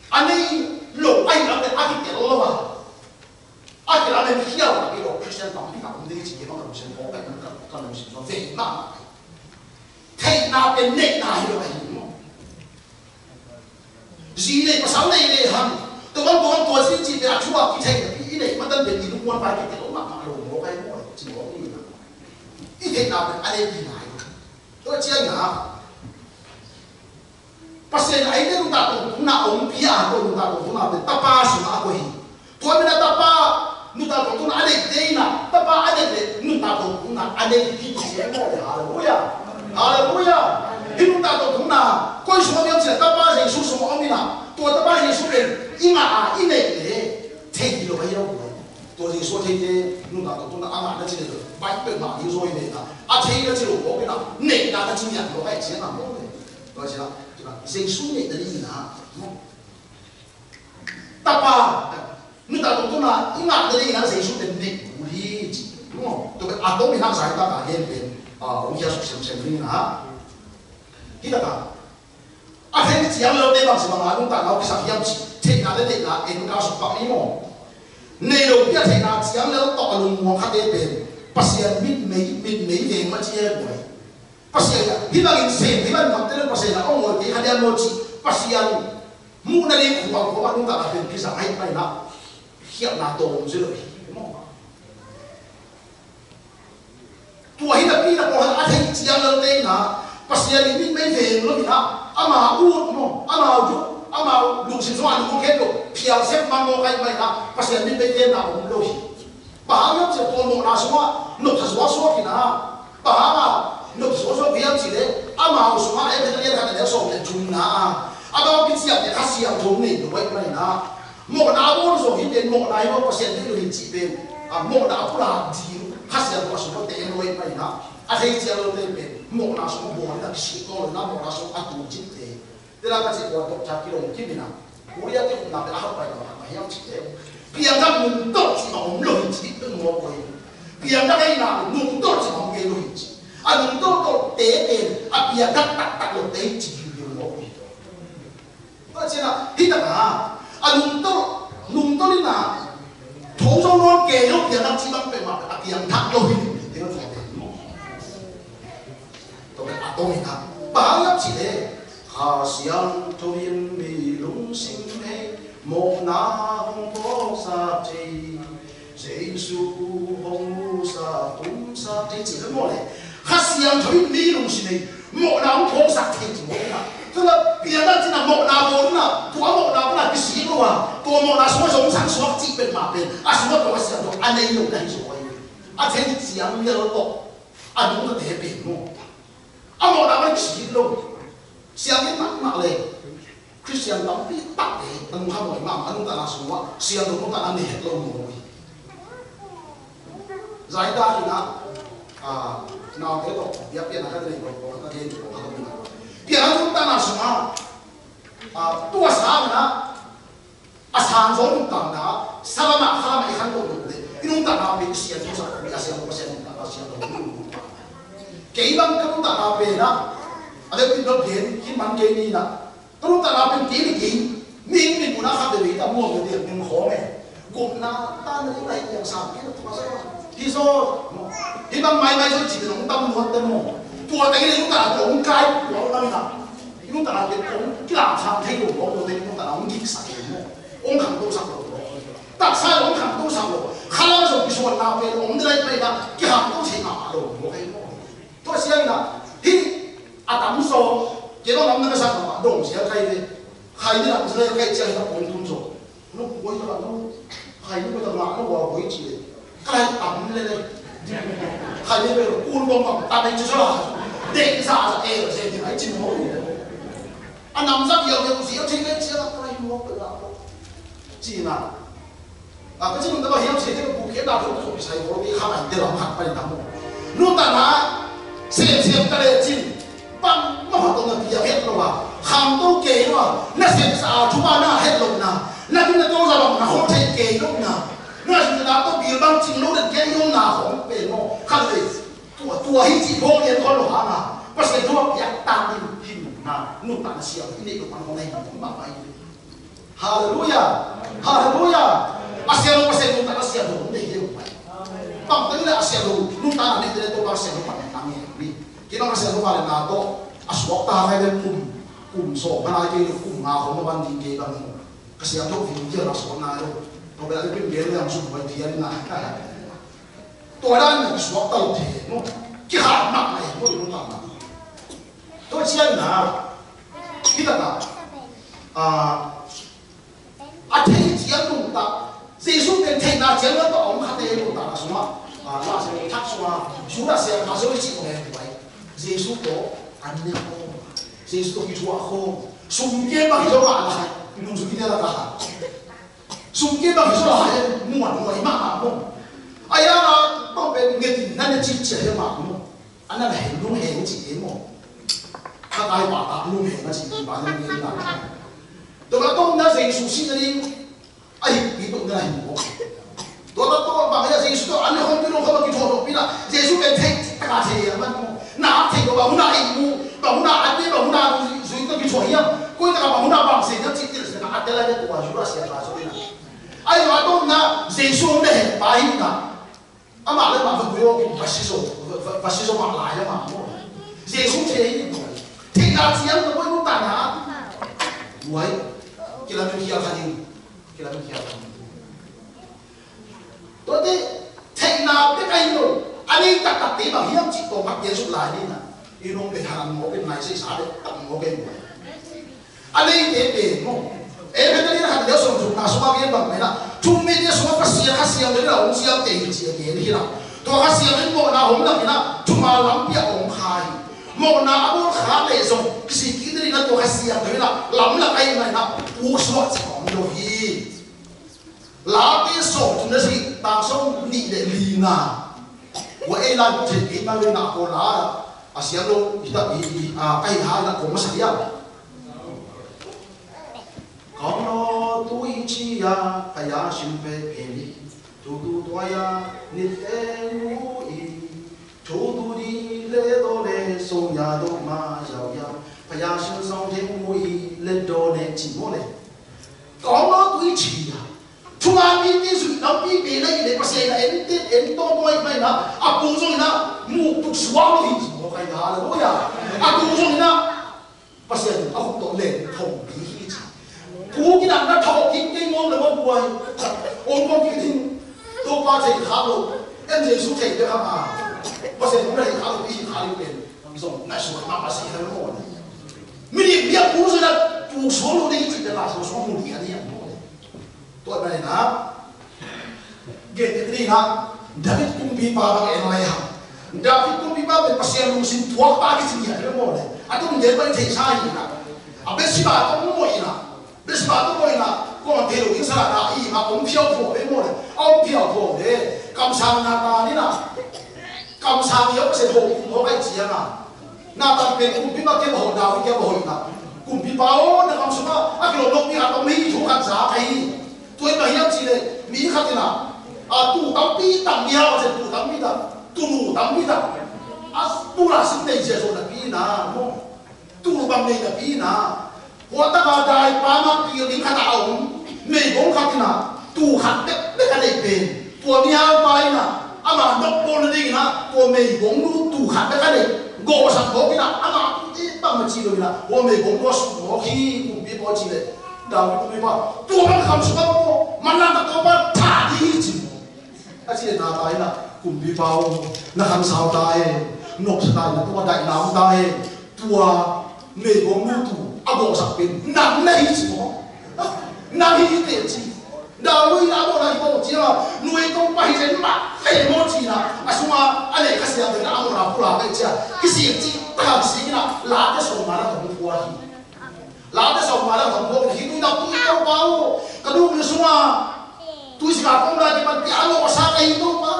a nei lo ahi lam pen a kitel lo a. A kilam in khial tak i lo Christian tampi tak om ding ci, kei bang ka lungsim khawng pen ka, ka lungsim zaw ve mahmah. Theihna pen neihna hi lo ahi maw. Zi nei pasal nei le hang. Tua bang tua bang tua ci ci pen a thu a kithei tak i neih matan pen i lungmuan pai kei lo mahmah lo maw kai maw ci maw ni na. I theihna pen a nei ding hi lo. Tua ciang na. Pasian a eite nuntak tawntungna a hong pia a, tua nuntak tawntungna pen Tapa sungah a koih hi. Tua manin a Tapa nuntak tawntungna a neite in a, Tapa a neih leh nuntak tawntungna a nei hi ci hi maw le. Halleluiah. Halleluiah. Hih nuntak tawntungna koi sungah om hiam cih leh Tapa Jesu sungah om in a, tua Tapa Jesu pen i ngah a i neih leh thei hi lo ahi lo. Tua Jesu a theite nuntak tawntungna a ngah na ci leh lo, Bible mah ding zaw hi ve na. A thei na ci lo mawk in a, neih na na ci ngiat lo ahi ciang a maw le. Tua ciang a, Jesu neih na ding in a, Tapa, nuntak tawntungna i ngah na ding in a Jesu pen neih kul hi ci. Tua pen a tawm in a zai tak a gen pen, a, hong khia suk semsem ding in a. Hi tak a, a thei ciang lote bang ci bang a nuntakna uh kisak hiam cih theihna le neihna en ka suk pak ni maw. Nei lopi a theihna ciang lel tawh a lungmuang khate pen Pasian mitmei, mitmei veng mah ci e buai. Pasian ah hih bangin sem, hih bangin gamte le Pasian ah hong ngawi kei kha diam maw cih Pasian muhna ding khuang khuang a nuntakna pen kizang ahih manin ah khialhna tawm zel lo hi maw. Tua hi napi na pawlkhat a thei ciang lote in ah Pasian in mitmei veng lo in ah, amau ut maw, amau duh, amau lungsim sungah a nungkhawm lo phial sep mah maw, kei mah in ah Pasian mitmei veng na om lo hi. Bang hang hiam cih leh tua mawhna sungah nopsa suaksuak in ah, bang hang a nopsa suaksuak hiam cih leh amau sungah, Efesa lian khat a neu sawm le thumna ah, amau kiciamteh Kha Siangtho nei lo ahih manin ah, mawhna a bawl zong hi pen mawhna hi lo, Pasian deih lo hi cih pen, a, mawhna a pulak ding Kha Siangtho a sungah teng lo ahih manin ah, a thei ciang lote pen mawhna sungah bawl in ah kisik nawn lo in ah, mawhna sungah a tu cihte. Te la ka cih ua doctor kilawm kim in ah, Korea te khupna pen a hauh pai lo, a hiam cih leh piangthak nungtolh cih bang om lo hi cih pen mawk uh hi. Piangthak ahihna nungtolh cih bang om kei lo hi cih. A nungtolh tawlte pen a piangthak taktak lote hi cih hi pen mawk uh hi. Tua ciangin ah, hi tak a, a nungtolh, nungtolh in ah, tho zo nawn kei lo piangthak cih bang pen mah a piangthak lo hi, hi, hi, hi, hi. Tua pen a tawm in ah, bang hiam cih leh Kha Siangtho in mi lungsim hei mawhna hong phawksak thei. Jesu hong musak tumsak thei cih leh maw le. Kha Siangtho in mi lungsim hei mawhna hong phawksak thei cih maw le. Tua leh piangthak cih in ah mawhna bawl in ah, tua mawhna pen a kisik lo a, tua mawhna sungah zong sang suak cih pen mah pen a sungah tua Kha Siangtho a nei lo na hi zaw hi. A thei ciang lel tawh a nungtate pen maw. A mawhna pen kisik lo. Sianginn mahmah le Khristian tampi takte a nungkham lo mahmah, a nuntakna sungah Siangtho nuntakna nei het lo maw hi. Zai ta khin a, ah, naute tawh biakpiakna ka nei ko, ko ka gen ko ka min a. Piang a nuntakna sungah, ah, tua sang in a, a sang zo nuntakna, sa lam ah kha lam ah i khan ko nunte. I nuntakna pen i sian zo sak, i a sian lo, a sian nuntakna, a sian lo, nuntakna. Kei bang ka nuntakna pen a, a leh pin lo gen, kin man kei ni na. Ka nuntakna pen kei le kei, mihing minmun ah khat veve ta muang veve ding khawng e. Gupna, tanna ding lai piang sam kei na tua sa. Hi zaw, hi bang maimai zaw cih nong tam nuam te maw. Tua teng in nuntakna tua hong kai, tua hong lam in a. Nuntakna pen hong kilam sam thei lo, tua teng nuntakna hong gik sak e maw. Hong khangto sak lo. Taksa hong khangto sak lo. Khalam zong kisuanna pen hong ding lai pai na, kikhangto thei mah lo, maw kei maw. Tua sia in a, hih a tam zaw, kei bang lam na ka sak mah, dong sia kai ve. Khai ni lam sia kai cia hi ta pong tum zaw. No, koi ta no, khai ni koi ta ngah no, wa koi ci le. Kai tam le le. Khai ni koi kun bong bang tam le ci sa la. Dek sa sa e se ni ai ci mo. A nam sa kiau kiau sia ci le cia la kai mo pa la. Ci na. A, ka cih nungta bang hiam cih leh ka bukkhiatna tawh ka kisai khawng te kha ngai te lam khat pai ta maw. Nuntakna sem sem ta lecin bangmah tawh na piak het lo a, khangto kei lo a, na sepsa a thupha na het lohna, na kin na tawlza bang na khol thei kei lohna, na zutna tawh bil bang cing lo den kei lohna khawng pen maw. Khat vei tua, tua hi cih khawng lian khol lo hang a, Pasian thu a piak tangin hi nuntakna, nuntakna siam i neih lo pan khawng na hi mahmah hi. Halleluiah. Halleluiah. A siam lo Pasian nuntakna siam lo nei deuh pai. Bang teng le a siam lo nuntakna nei deuh tua bang siam lo pan nang e mi. Kei bang a siam lo pan na tawh a suak ta ngai le kum, kum sawm pan ai kei le kum nga khawng na ban ding kei bang mu. Ka siam lo ding kei la suak nai lo. Tua bel a le pin bel le ang sum pai thian na. Tua dan na suak ta lo thei mu. Kikhat nak nai mu nuntakna. Tua ciang na. Kita na. Ah, a thei ciang nungta, Jesu pen theihna ciang nungta om khat e nungta na sungah, ah, la se thak sungah, Judas siangtho Iskariot cih kong e buai. Jesu tawh an ne khawm, Jesu tawh kithuah khawm, sum ke bang hi zo mah lai, nung sum kite la ka ha. Sum ke bang hi zo lai, muan muai mah mah mawh. Ai a la, tawh pen ngetin na ne cih ciah he mah mawh. An na hen lung hen cih e mawh. Kha kai pa ta lung hen na cih pa ne ngetin na. Tua la tawh na Jesu si na ding, a hih pi tuk na hin maw. Tua ta tawh bang hiah Jesu tawh an ne khawm pi lo khawm a kithuah lo pi na. Jesu pen thei taka thei a man maw. Na thei lo bang hun a ei mu, bang hun a an ne, bang hun a zui, zui tawh kithuah hiam. Koi taka bang hun a bang se hiam cih tel se na a tel a ne tua Judas siangtho zo ina. Ai tua tawh na Jesu hong ne hen pa hi na. Amah le amah va gui aw, va si zo, va, va, va si zo mah lai le mah maw. Jesu thei hi buai. Theihna ciang ka buai nuntakna. Buai. Kilamin khial kha ding. Kilamin khial kha ding. Tuate theihna bek ahi lo. A nei taktakte bang hiam cih tawh ka pian suk lai ni na. I nong pe han maw pe nai sei sa bek tak maw kei buai. A neite pen maw. Efesa lian khat neu sawm thumna sungah gen bang mah in ah, thumeite sungah Pasian Kha Siangtho in ah hong ciamteh hi ci a gen hi na. Tua Kha Siangtho in mawhna hong lak in ah thuman lampi ah hong kha hi. Mawhna a bawl kha leh zong kisik kik ding in ah tua Kha Siangtho in ah lamlak ahih manin ah puksuak cih a om lo hi. Late sawm thum le sagih, tang sawm nih le lina. Ua ei lai pu thei kei ma lo in ah a pawl la a siam lo hi ta hi, a, ka hi ha in ah kong masa hiam. Kawng lo tui ci a, ka ya sim pe pe ni. Tu tu tua ya, ni te mu i. Tu tu di le do le, so ya do ma yau ya. Ka ya sim song te mu i, le do le ci mo le. Kawng lo tui ci a. Thuman mite zui lampi pe na i le Pasian a en te, en tawh tawh i mai na. A kung zong in ah, mu tuk suak lo hi. Mo kai na, halleluiah. A kung zong in ah, Pasian a khut tawh len thong pi hi ci. Kuk in ah na thawh kik kei ngawm le ngawm buai. Ong kong kik ding. Topa thei khak lo. En Jesu thei bek hang a. Pasian kong thei khak lo pi hi khak lo pen. Zong na su khak ma Pasian hang lo. Mi dik bia kuk zong in ah. Kuk suak lo ding hi ci bek a suak suak mu dik a ding hang lo. Tua bang in ah. Gen te ni na, David kumpipa bang en lai hang. David kumpipa pen Pasian lungsim thuakpa kici ni a, maw le. A tung gen bang theihsa hi na. A Bathsheba tawh mu maw hi na. Bathsheba tawh mu hi na. Kong thei lo ding sa na hi na, a om phiau phuak ve maw le. A om phiau phuak ve. Kamsang Nathan in ah, kamsang i a Pasian hoh kum hoh ahih ciangin ah, Nathan pen kumpipa kiang a hoh, David kiang a hoh in ah, kumpipa aw, na gam sungah a kilawm lopi khat om hi, thu khat za ka hi. Tua in bang hiam cih leh mi khat in ah, a, tuu tampi tak, mi hau a ciang tuu tampi tak, tuunu tampi tak, a, tuu la sim nei zia zawh napi in ah maw. Tuu bang nei napi in ah, hua taka daipa mah kil ding khat a om, meigong khat in ah, tuu khat bekbek a neih pen, tua mihaupa in ah, ama nop bawl nading in ah, tua meigong nu tuu khat bek a neih, gawhsak mawk in ah, ama tute bangmah ci lo in ah, hua meigong nu a sut mawk hi, kumpipa aw ci leh, David kumpipa, tua bang kam suk a maw, manlang tak Topa tha ding hi ci mawk. A ci leh Nathan in ah, kumpipa aw, na kamsang ta e, nopsa ta e, na tua daihna om ta e, tua meigong nu tuu a gawhsak pen nang na hi ci maw. Nang hi teh ci. David in ah a mawhna hi maw ci a, nuai Topa hi zen mah ve maw ci in ah, a sungah a neih Kha Siangtho in ah a mawhna pulak ahih ciang, kisik cih tak a kisik in ah, Late sawmnga na tawh pua hi. Late sawmnga na tawh pua hi, tui na tui Topa aw, ka nu min sungah tuisik a ka om lai kipan pia a lawhsa ka hi Topa.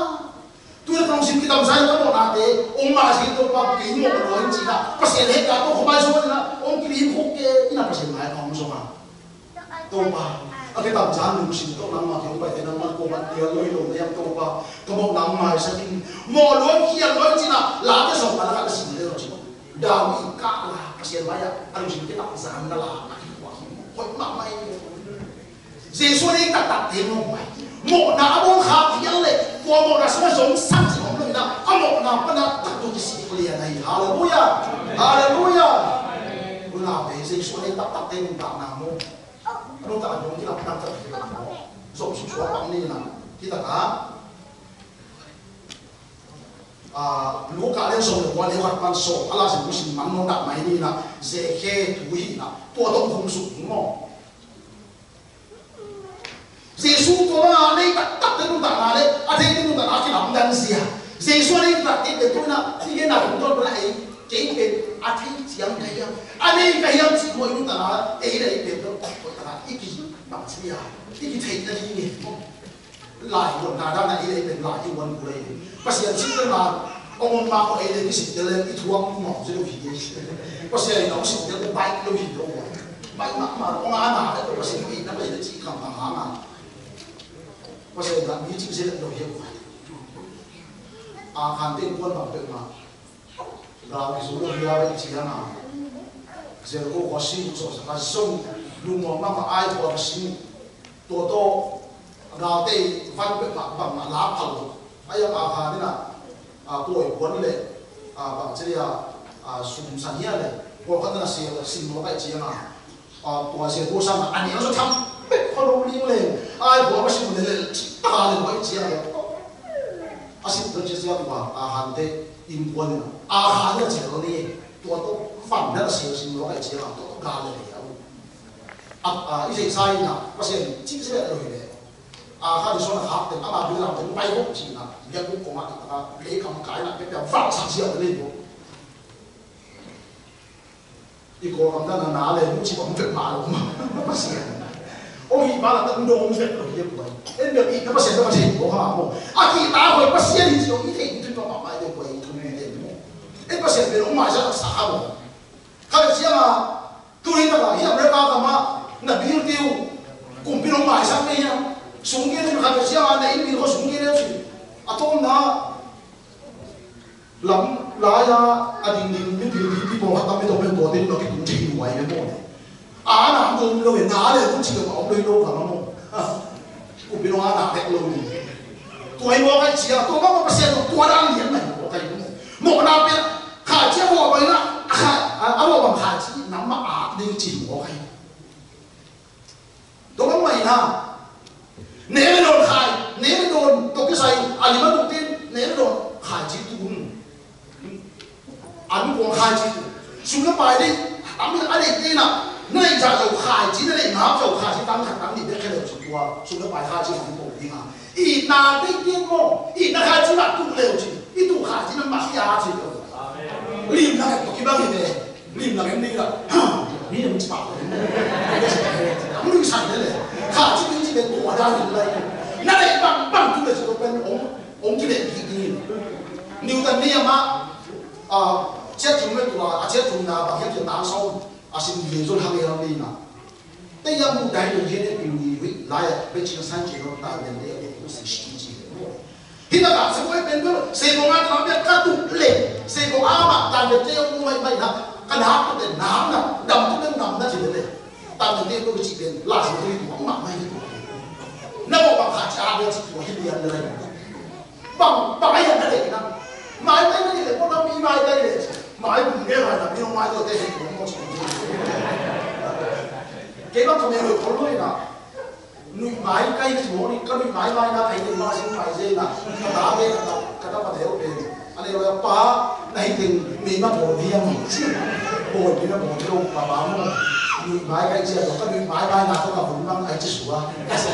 Tui na ka lungsim kidamsa in ka mawhnate hong maisak in Topa, kei mawh lua in ci in ah, Pasian hehpihna tawh khuamai suan in ah hong kilim khuk kei in ah, Pasian mai a hong zong a, Topa, a kidamsa lungsim tawh nangmah kei hong paite, nangmah kei hong paite, a loi lo na hiam Topa, ka mawhna hong maisak in, mawh lua in, khial lua in ci in ah, Late sawmnga na ka sim lel lo ci. David kah la, Pasian mai ah a lungsim kidamsa na la, a kikuak hi, hoih mahmah hi. Jesu a nei taktakte mawh mai. Mawhna a bawl khak hial leh, tua mawhna sungah zong sang cih om lo in ah, a mawhna pan a taktak kisik lian ahi. Halleluiah. Halleluiah. Unau te, Jesu a nei taktakte nuntakna maw, a nuntakna zong kilak taktak hi maw. Zong suksuak bang ni in ah, hi tak a, a, Luka lian sawm le kua, neu khat pan sawm, a la sim, sim man nawn dah mai ni in ah, Zakhe thu hi in ah, tua tawh khum suk ding maw. Jesu tua bang a nei taktakte nuntakna le a theite nuntakna a kilamdang zia. Jesu a nei taktakte pen tua in ah, i genna kum tua pen a ei, kei pen a thei ciang ka hiam, a nei ka hiam cih maw, i nuntakna ei le ei pen tua, tua tak a i ki, bang ci a, i kitheihna ding hi. Lai i uanna dan a ei le ei pen lai i uan kul ei. Pasian sittelna hong om mah khawng ei le kisittel le i thuak mawk zel lo hi. Pasian in hong sittel le baih lo hi lo. Baih mahmah lo, hong a na le Pasian in na baih le cih kham kham hang a. Pasian in mi cih zel lo hi. A khan te kuan bang peuhmah. Gal kizui lo hi a, bek ciang a, Jericho khua sin, sawlsak a zong lungmuang mahmah, ai khua ka sin. Tua tawh galte van peuhmah bangmah la phal lo. A iang a khan in a, a, pawi puan le, a, bang ci dia, a, sum san hia le, pawlkhat in a sia, sim lo kai ciang a, a, tua Jericho sang a, a nial zaw tham pek kho lo ling leng. Ai khua ka sin le le, a le kai ciang a, a sim lo ci ciang tua, a, hante innkuan in a, a khan in a cial ni, tua tawh van in a sia, sim lo kai ciang a, tua tawh gal le le a. A, a, i zeisa in a, Pasian cih sia lo hi le. A, kha di suan a khak teng, ama bil lam teng, pai bawk ci in a, biakbuk kong a, a, lei kam kai in a, pia, pia, vak sak sia le bawk. I Kawlgam dan a na le nu ci bang pek mah lo mah. Pasian. Om hi mah la tak dong pek lo hi buai. En bek i na Pasian na Pasian ko ha mo. A kihta hoih Pasian hi ci ong i thei tui mah mah le buai, tui le mo. En Pasian pen ong maisak taksa ha mo. Kha le sia ma. Tuni taka hi America gam ah na bil tiu kumpi in ong maisak na hia? Sung gen in khat sia ma, na inn bil kho sung gen in si. A tawmna lam lai-a a dingding mipil, mipi pawlkhat tam mi tawh pen tuate ding a kitung thei nuai ve maw le. A na dawm lo e, na le kun ci lo a om lo hi lo ka ma maw. Kumpi in a na lek lo ni. Tua hi maw kai cia, tua ma maw Pasian tua dan lian mai maw kai maw. Mawhna pen khaici a mawh bang in a, a mawh bang khaici nam mah a ding ci maw kai. Tua bang mah in a, ne le dawn khai, ne le dawn tawh kisai a lim a tuk tin, ne le dawn khaici tun. An kuang khaici tun. Sum le pai ding, a mi a deih te in a, na deih zah zo khaici, na deih ngap zo khaici, tang khat tang nih bek khia leu cin tua, sum le pai khaici hong tuk ding a. Itna deih ding maw, itna khaici mah tuk leu cin, i tuk khaici na mah khia cin leu. Limna khat tawh kibang hi ve. Lim lang em ding la. Mi em ci pah. Am lui sai le le. Kha ci ding ci le tua da ding lai. Na le bang bang tu le ci to pen ong. Hong kileh kik ding. Newton ni amah, ah, chiat thum mah tua, a chiat thumna bang hiam cih tang sawm a sim lian zong hang ei lo ni na. Tei a mu dai lo hian e, pil ni hui lai a, bachelor science lo ta den de, a de ku si shi ji le mo. Hi na ka se ko pen ko, se ko nga ta be ka tu le, se ko a ma ta de te mo mai mai na, ka na ko de na na, dam tu de dam na ji le. Ta de te ko ji pen, la si ko tu ma mai ni ko. Na mo ba ka cha de ji ko hi lian de. Bang, bang ai na le na. Mai tai na le ko na mi mai tai le. Mai bu nge mai na mi mai to te he ko mo so. Ke ba ko me ko lo na. Nui mai kai ko ni, ka nui mai mai na kai ni ma sin mai je na. Ka ta be ka ta, ka ta pa te o be. Ane lo pa na hi ting mi ma bo dia mo. Bo mi ma bo dia pa ba mo. Nui mai kai je ka nui mai mai na ko ka bu mang ai je sua. Ka sa.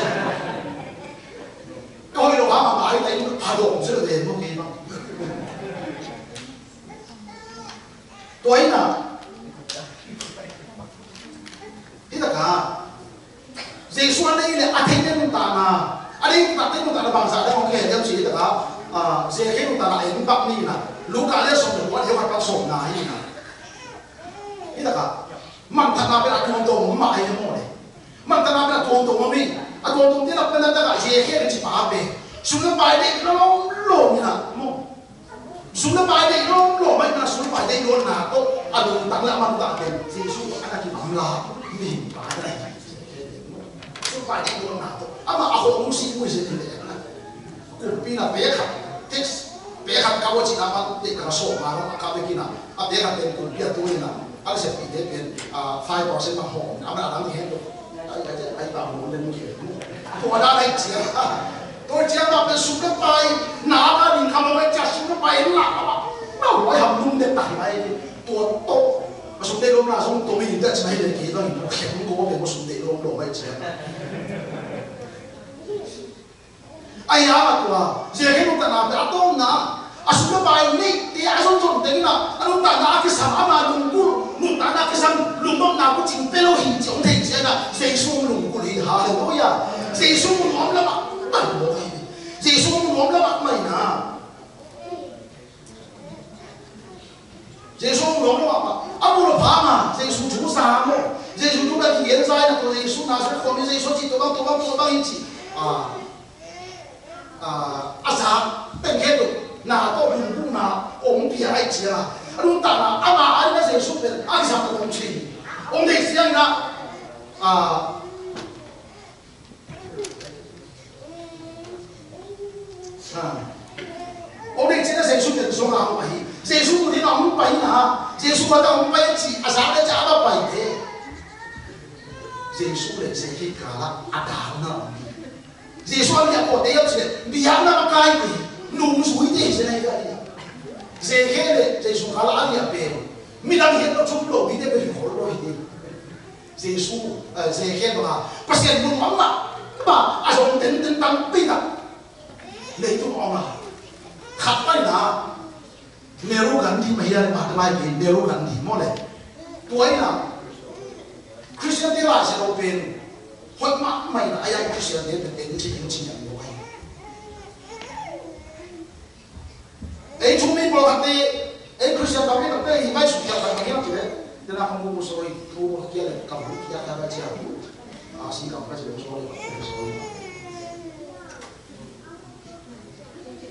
Ka hoih lo hang a ngai ta in a dawm zel ve maw kei bang. Tua in a, hi taka, Jesu a nei le a theite nuntakna, a nei nuntakte nuntakna bangzah dang hong kihel hiam cih hi taka, a, Jekhei nuntakna a en bak ni in a, Luka le sawm le kua le khat bang sawmna hi in a. Hi taka, manthatna pen a tuamtuam om mah hi maw le. Manthatna pen a tuamtuam om hi. A tuamtuam te lak pen a takah Jekhei le cipa pen sum le pai deih lawm lawm hi na maw. Sum le pai deih lawm lawm hi na, sum le pai deih lawmna tawh a lungtang le a mantah pen Jesu a na kimanla mihing pa hi na. Sum le pai deih lawmna tawh amah a hawh mu si mu hi zen hi le na. Kumpi na pek khat, tax pek khat kau a cih na man te ka sawm ma lo a kau bek in a, a pek khat pen kumpi a tu in a, a sep pi te pen, ah, five percent ma hawm, a man a dang hen lo. Ai, ai, ai, ta hawm den mu ke. Tua dan ai ciang. Tua ciang ma pen sum le pai, na ka ding ka ma ai ciang sum le pai la la. Na ai ham lum den ta ai. Tua to. Sum deih lawmna sum to mi den ta ci mai den ki dang in. Khem ko pen sum deih lawm lawm ai ciang. Ahi hang a tua, Jekhei nuntakna pen a tawpna, a sum le pai neite a zonzon tengin a, a nuntakna a kisam, ama lunggulh, nuntakna a kisam, lungnopna bucing pe lo hi ci hong theih ciangin a, Jesu hong lunggulh hi, halleluiah. Jesu hong nuam lamah, pai lo hi. Jesu hong nuam lamah mai na. Jesu hong nuam lo ah, a mu lo pha ma, Jesu thu sa maw. Jesu thu ka kigen zai na ko, Jesu Nazareth khua mi, Jesu ci tua bang, tua bang, tua bang hi ci. Ah, ah, a sa teng khe tu, na tawh lungdung na om pia ai cia. A nuntakna, ama ai na Jesu pen, a kisam tua om ci. Om dei siang na, ah, Om ding cih na Jesu pen zong a hong pai hi. Jesu pen a hong pai na. Jesu pen a hong pai ci a za le ca a pai te. Jesu le Jekhei kala a dal na om hi. Jesu a liah kawte hiam cih le biakna a kai te. Nungzui te hi zen ahi a. Jekhei le Jesu kala a liah pen midang hiat lo, thup lo, mite pen hi khol lo hi. Jesu, eh, Jekhei banga Pasian mun om mah, mah a zong tenten tampi tak leitung om a. Khat paina Nehru Gandhi mah hi a, mah tamai pen Nehru Gandhi maw le. Tua ina Christian te lai se lo pen hoih mah mah ina, ai ai Christian te pen en ci en ci ngiat lo ai. Ei thu mi pawlkhatte, ei Khristian tampi takte hi ngaihsut khial khat bang hiam cih leh, tena ka mu sorry, thu kia le ka mu kia ka ka cia. A si kam ka cia sorry, sorry.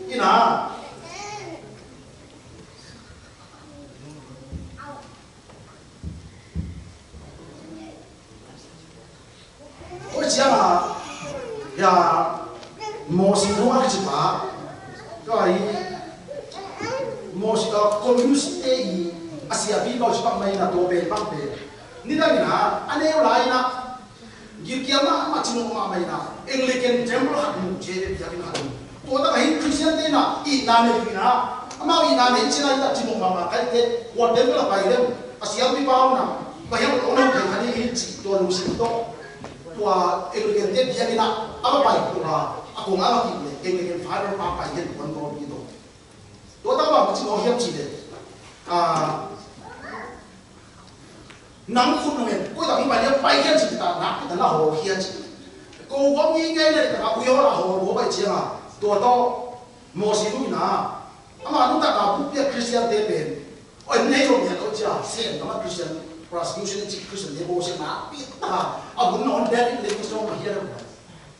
Ina. Tua ciang a, ya, Mosi nung a kici pa, tua i, Mosi, a, communist te i, a siapi bau ci bang mai na tua pen bang pen. Nidang ina, a neu lai na, gilkial mahmah cimawh mahmah ina, Anglican temple khat mu, J B biakinn khat mu. Tua tak a hi Christian te na, itna nei ina, amau itna nei cina ina cimawh mahmah kai te, tua temple a pai lem, a siapi bau na, bang hiam tua nang pai khat hi hi ci, tua lungsim tawh. Tua Anglican te biakinn ah a va pai tua, a kong a va kik le, Anglican Father pa pai hian kuan bawl pi tawh. Tua tak bang ka ci mawk hiam cih leh, ah, nang khut nang en, koi tak hong pai hiam, pai hian cih ta, nak ta la hawl hian cih. Ko bawm ngi ngai le, tak a ui hawl a hawl bawl pai ciang a, tua tawh, Mawsi nu in ah, ama nuntakna buppi a Khristiante pen, oi, nei lo mian lo cia, Sem gam ah Khristian, persecution i cih Khristiante bawlsiatna a piak tak a, a hun nawn dek in lei zong a hial lo.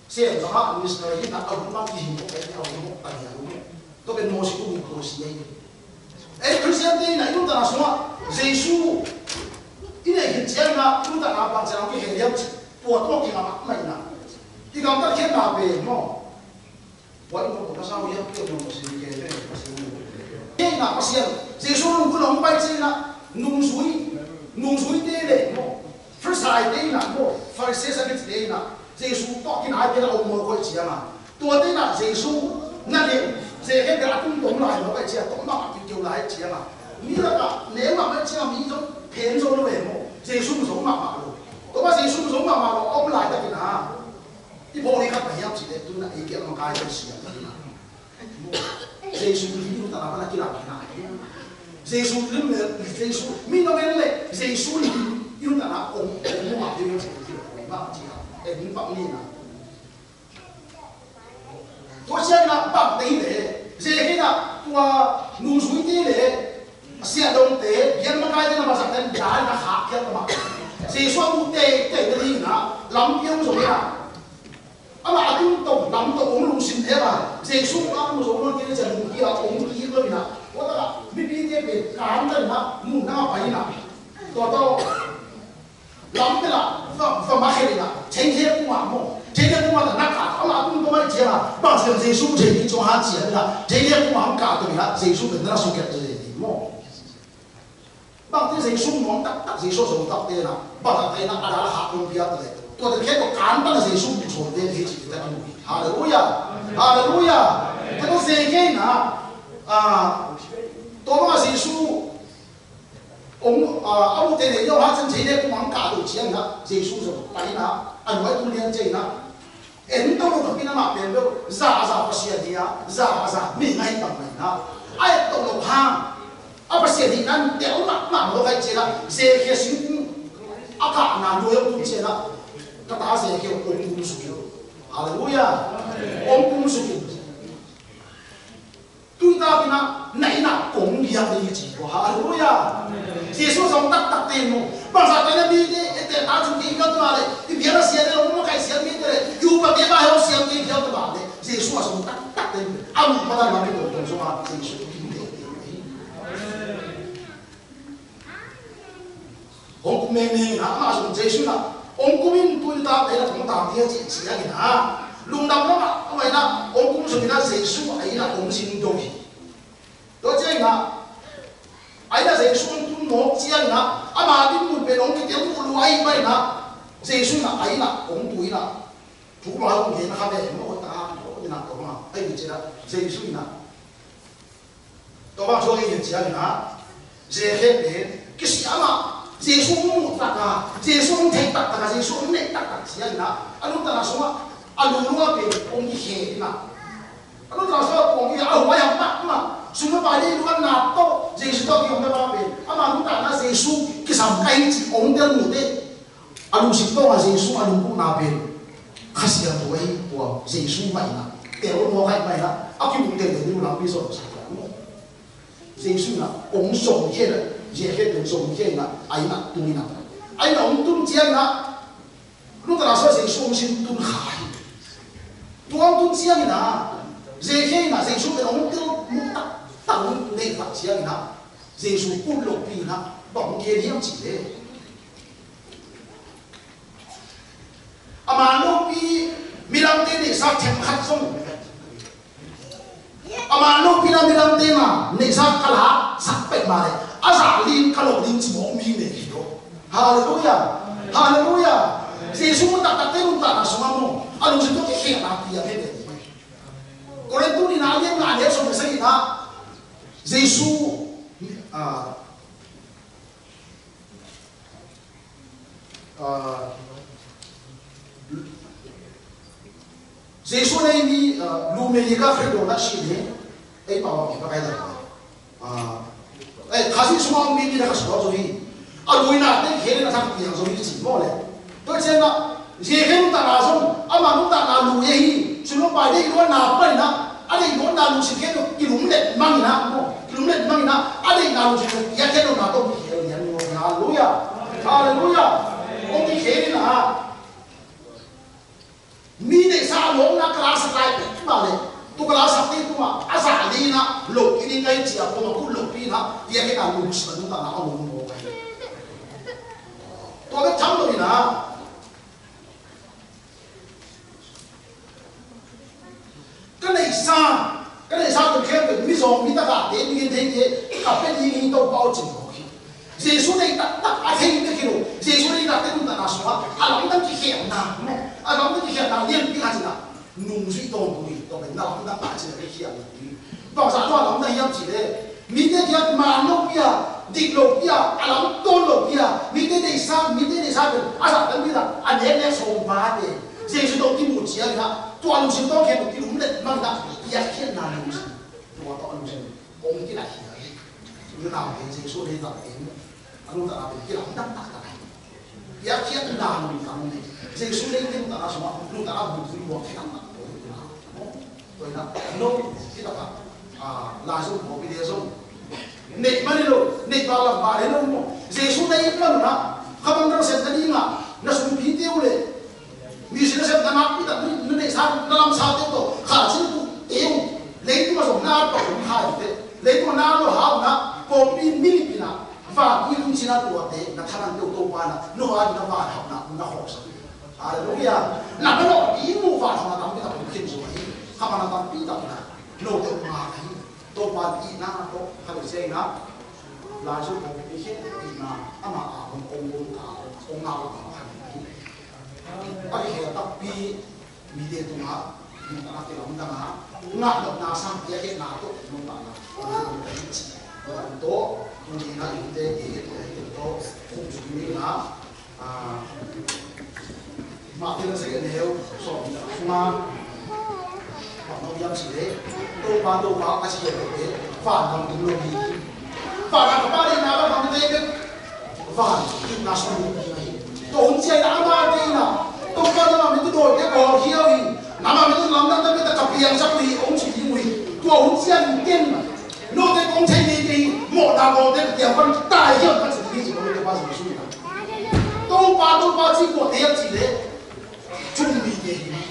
Sem gam ah missionary hi in ah, a hun bang kihing khop, a hun khop tak hi a hun. Tua pen Mawsi nu in Mawsi ahi. Ei Khristiante in ah i nuntakna sungah Jesu i neih khit ciangin ah i nuntakna bang ciang a kihel hiam cih, tua tawh kingah mahmah in ah, i gamtat khiatna pen maw. Tua in kong kong ka sau hiam, kei nong Pasian kei, kei nong Pasian kei. Kei na Pasian, Jesu nung kul hong pai ci na, nungzui, nungzuite le maw, Farisai te na maw, Farisai sakit te na, Jesu tawh kinai te na om maw koi ciang a. Tua te na Jesu na le, Jesu kei a tung tong lai maw koi ciang, tong ma a pi keu lai ciang a. Mi la ka, ne ma mai ciang a mi zong, pen zong lo e maw, Jesu zong ma ma lo. Tua ma Jesu zong ma ma lo, om lai ta kina. I pawh hi khat ka hiam cih leh, tu-in ah ei biakna kai kan siam hi na. Jesu lim i nuntakna pan a kilam hi na. Jesu lim le, Jesu, mi nong en leh, Jesu lim i nuntakna ong, ong mu mah hi na, Jesu lim ong mu mah hi na. Ei, ong pang ni na. Tua ciang na, pang te hi leh, Jesu hi na, tua nungzuite le, siahdongte, biakna kaite na, masa ten, dan na khak khial ta mah. Jesu a mu te, te na ding na, lampi ong zong hi na. Amah a tun tawh lam tawh ong lungsim he a, Jesu a mu zo lon kei ciang lungkia ong kik lo in a, tua tak a mipite pen kan tan in a, mun dang a pai in a, tua tawh lam pen a va, va ma khe in a, thei he kuma maw, thei he kuma ta na ka, amah a tun tawh mai ciang a, bang siam Jesu thei ni cawng ha ciang in a, thei he kuma hong ka tawh in a, Jesu pen na sung kiat ta thei ni maw. Bangte Jesu nuam taktak, Jesu zong takte na, bangzahte na, a dal a khak kong piak le. Tuate khempeuh kan pan Jesu buk sawmte hi ci tak mu hi. Halleluiah. Halleluiah. Tua Jesu na, ah, tua bang Jesu ong, ah, a mute ne Johan san thei le kumang ka lo ciang na, Jesu zong pai na, a nuai tu lian ciang na. En to lo khat pi na mah pen beuh, za a za Pasian hi a, za a za mi ngai bang mai na. A et to lo hang, a Pasian hi nan tel mahmah lo kai ciang a, Zekhia singkung a kahna nuai ong tung ciang a, ka ta Zekhia ong kum suk in. Halleluiah. Ong kum suk in. Tui tak in a, na inn ah kong biak ding hi ci ko. Halleluiah. Jesu zong taktak te mu. Bangzah te na mi te, e te ta chung kei phial ta le, i biak a sia te lo, makai sia mi te le, i upa te ba heo sia kei phial ta le. Jesu a zong taktak te mu. A mu pa ta na mi kong kong zong a, Jesu kim te te. Hong kum mengmeng in a, amah zong Jesu in a, hong kum in tu in ta, ei na kong tam ding a cih ciangin a, lungdam lamah, amah in a, hong kum zong in a, Jesu a inn ah hong zin dong hi. Tua ciangin a, a inn ah Jesu hong tun mawk ciangin a, ama dinmun pen hong kitel uh lua ahih manin a, Jesu in a, a inn ah hong tu in a, thu lua hong gen kha ve, hong ta, hong in a, tua bang a, ahih ciangin a, Jesu in a, Tua bang thu a ngen ciangin a, Zekhia pen kisiam a, Jesu hong muh tak a, Jesu hong theih taktak a, Jesu hong neih taktak ciangin a, a nuntakna sungah a lulua pen hong kikhe in a, a nuntakna sungah hong kikhe a, huai a mahmah sum le pai deih luanna tawh Jesu tawh kihong na bang pen ama nuntakna Jesu kisam ka hi cih hong tel mu teh. A lungsim tawng a Jesu a lunggulhna pen Kha Siangtho ahi tua Jesu mah in a, tel mawk ahih manin a, a kimuh tengteng ding uh lampi zong sa kha mu. Jesu in a hong zong hi a, Zekhia pen zong hi a, a inn ah tung in a, a inn ah hong tun ciangin a, nuntakna sungah Jesu hong sin tun kha hi. Tua hong tun ciangin a, Zekhia in a Jesu pen hong tel mu taktak hong neih tak ciangin a, Jesu pulh lopi in a, bang hong gen hiam cih leh, a man lopi midangte neihsa themkhat zong, a man lopi na midangte na neihsa ka laksak peuhmah leh a zah lin ka lo ding ci mawk mi nei hi lo. Halleluiah. Halleluiah. Jesu mun taktakte nuntakna sungah maw, a lungsim tawh kikhelna piang hi ve. Korintu nihna a lian nga a neu sawm le sagihna, Jesu, ah, Ah, Jesu nei mi, ah, lu mei ka khri do na si ni, ei pa wa mi pa kai da. Ah, eh, Khazih sungah mi mi da Khazih do zo hi. A luina te khel na thak piang zo hi ci maw le. Tua ciang na, Jesu nuntakna zong, ama nuntakna lu ye hi. Sum le pai deih luanna pai na, a A deih nawn na lungsim khempeuh kilumlet mang in ah, maw, kilumlet mang in ah, a deih na lungsim khempeuh piakkhiat nawn na tawh kikhel lian maw. Halleluiah. Halleluiah. Hong kikhel in ah, mi neihsa a lawpna ka laksak lai pek mah leh, tua ka laksakte tungah a zah ding in ah loh kik ding ka hi ci-a, kuamah kul lohpi in ah piakkhiat na lungsim a nuntakna a om maw ka hi. Tua bek tham lo in ah, ka neihsa, ka neihsa tung khempeuh mizawng, mi tagahte, mi gentheite ka pia ding hi, Topa aw, ci mawk hi. Jesu deih taktak a thei bek hi lo, Jesu deih taktak nuntakna sungah a lamdang kikhialhna, a lamdang kikhialhna lianpi khat in ah nungzui tawntung hi. Tua pen na lamdang mah ci-in a kikhialh hi. Bangzah tawh a lamdang hiam cih leh, mite kiang man lopi a, dik lopi a, a lam tawn lopi a, mite deihsa, mite deihsa pen a zahtan mi zah a neknek sawm pate Jesu tawh kimu ciangin ah, tua lungsim tawh khempeuh kilumlet mang in ah, piakkhiatna lungsim, tua tawh a lungsim hong kilai hi. Unaute, Jesu deih taktak in a nuntakna pen kilamdang taktak hi. Piakkhiatna nuntakna om hi. Jesu deih nuntakna sungah nuntakna bulphuh buang thei taktak hi. Tua in ah no, hi taktak, ah, Lai Siangtho pawlpite zong neih man hi lo, neih pah lam pah hi lo maw. Jesu na it man un ah, kha bang na sepna ding ah na sumpi te uh leh, music na sepna nakpi tak, na neihsa, na lamsate uh tawh kha cin uh te uh, leitung ah zong na at pah uh kha hi te, leitung ah na at lo hang un ah, pawlpi milip in ah, vantung i lungsim ah tuate na thaman peuh Topa in ah, no a ding na vanhauhna na khawksak hi. Halleluiah. Na manawh ding uh vanhauhna tampi tak hong khin zo hi. Kha bang na tampi tak in ah note uh ngak hi. Topa in itna tawh kha lo ciangin ah, Lai Siangtho pawlpi khempeuh itna, ama a hong, hong, hong ngak uh kha hi. A kikhel takpi mite tungah nuntakna kilamdang a, ngah nopna sang piakkhiatna tawh nuntakna tawh, tuni-in ah i hunte i, i, i tawh khum suk ding a, ah, Matthai a sagih a neu sawm nih sungah bang na om hiam cih leh, Topa, Topa, a ci khempeuh vantung ding lo hi. Vantung ka Pa deihna bang bang te bek vantung itna sung ding hi. Tua hun ciang in ah amaute in ah, Topa, nangmah min tawh dawite ka hawlkhia uh hi. Nangmah min tawh lamdang tampi tak ka piangsak uh hi, hong ci ding uh hi. Tua hun ciang in ken note kong thei ngei kei hi, mawhna gawlte ka kiang pan taikhia un, ka ci ding hi, ci. Topa Jesu in ah, Topa, Topa, ci kuate hiam cih leh, Jew mite hi.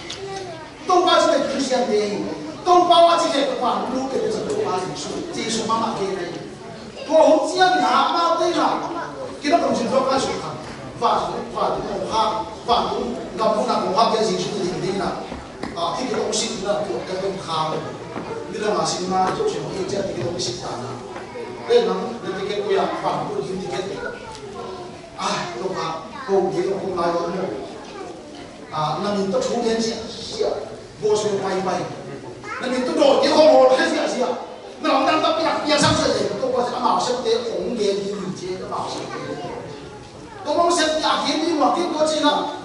Topa ci leh Khristiante hi. Topa a ci leh vantung lut kei, Topa Jesu, Jesu mahmah gen hi. Tua hun ciangin ah amaute in ah, kei na pang sin tua ka suk kha. Vantung, vantung kong khak, vantung gam lut na kong khak kei, Jesu ding ding in ah. Ah, ticket hong sit na, tua ka dong kha. Midang a cinema, Jesu hong i ciang ticket hong sit ta na. Eh, nang, na ticket ko ya, vantung ticket. Ah, Topa, ko, ko, ko, lai, ko, ah, na min tawh thu gen ziahziah, gospel paipai. Na min tawh dawite hong hawlkhia ziahziah. Na lamdang tampi tak piangsak ziahziah. Topa, amau septe hong gen ding hi ci, amau septe. Topa, amau septe a gen ding mah, gen tua ci-in ah.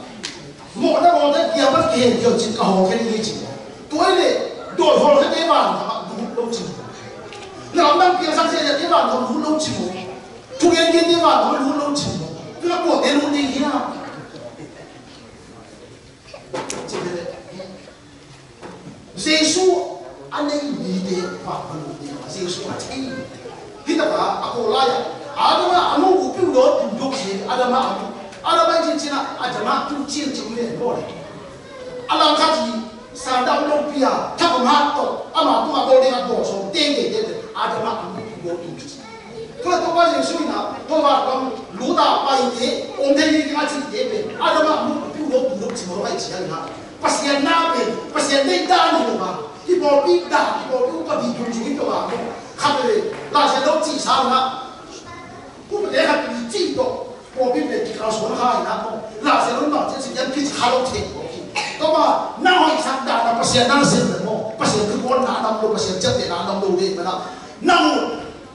Mawhna gawlte kiang pan kihen kei un ci, ka hawlkhia ding hi ci. Tua hi leh, dawi hawlkhiate vantung ah lut lo ci. Na lamdang piangsak ziahziahte vantung ah lut lo ci maw. Thugen dingte vantung ah lut lo ci maw. Tua kuate lut ding hiam? Jesu a nei mite vantung ah lut ding, Jesu a thei. Hi tak a, a kawl lai-ah Adam a muh uh piudawn pumduk hi. Adam a muh, Adam a i cin cin ah, Adam a tu cin cin uh hi maw le. A langkhat hi. Sanda om lopi a, thak om hat tawh, ama tungah bawl ding a bawl sawm tengteng tengteng, Adam a muh bawl ding. Tua Topa Jesu in ah, tua vantung lut a paite, om thei ding a cihte pen, Adam a muh piudawn pumduk ci maw, pai ciang in ah. Pasian na pen, Pasian deih dan hi lo a, kipawlpi dan, kipawlpi upa ding dungzui hi lo a, khat le, Lai Siangtho cih sang in ah, upate khat pen cih tawh, pawlpi pen kikal suan kha in ah maw, Lai Siangtho bang ci a ci hiam kici kha lo thei maw hi. Tua bang, na hoihsak dan a Pasian na sem le maw, Pasian thukuan na dam lo, Pasian ciaptehna dam lo ve maw na. Nang,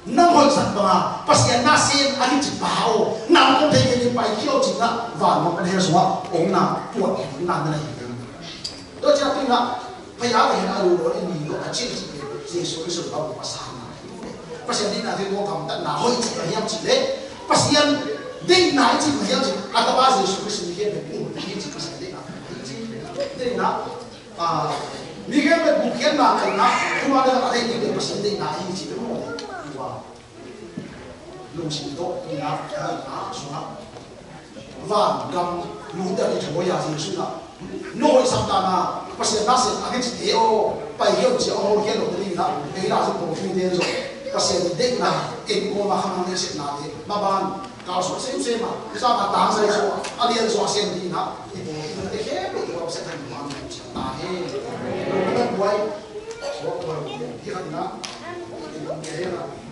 nang hoihsak bang a Pasian na sem a kici pa aw, nang kong thei kei pai khia aw ci-in ah, vantung pan hell sungah om na, tuat na na hi. Tua ciang tu-in ah, Phaya ka hin a lu lo le ni lo a cil cih le Jesu Khrist lo pa sa na. Pasian deihna thei lo gamtatna hoih cih a hiam cih le, Pasian deihna i cih a hiam cih, a tapa Jesu Khrist ni hiam le pum hi cih Pasian deihna. Deihna, ah, Mi khempeuh gupkhiatna ngaihna, thuman le a thei ding Pasian deihna ahi cih bek maw? Tua lungsim tawh tuna, ngaihna sungah van gam lungdam i thawi a Jesuh in ah, no hoih sak dan a Pasian nasep a kicite aw, pai khiat uh ci a, hong hong khiat lote ding in ah, ei la zong kong tui ten zong Pasian deihna en kawm a khamang le sepnate maban kalsuan semsem a, i zak a tangzai zaw a, a lian zaw a sem ding in ah, i pawl i nute khempeuh i pawl Pasian han man ta hen. Buai, buai, buai, hi khat in ah, i pawl hi hen ah.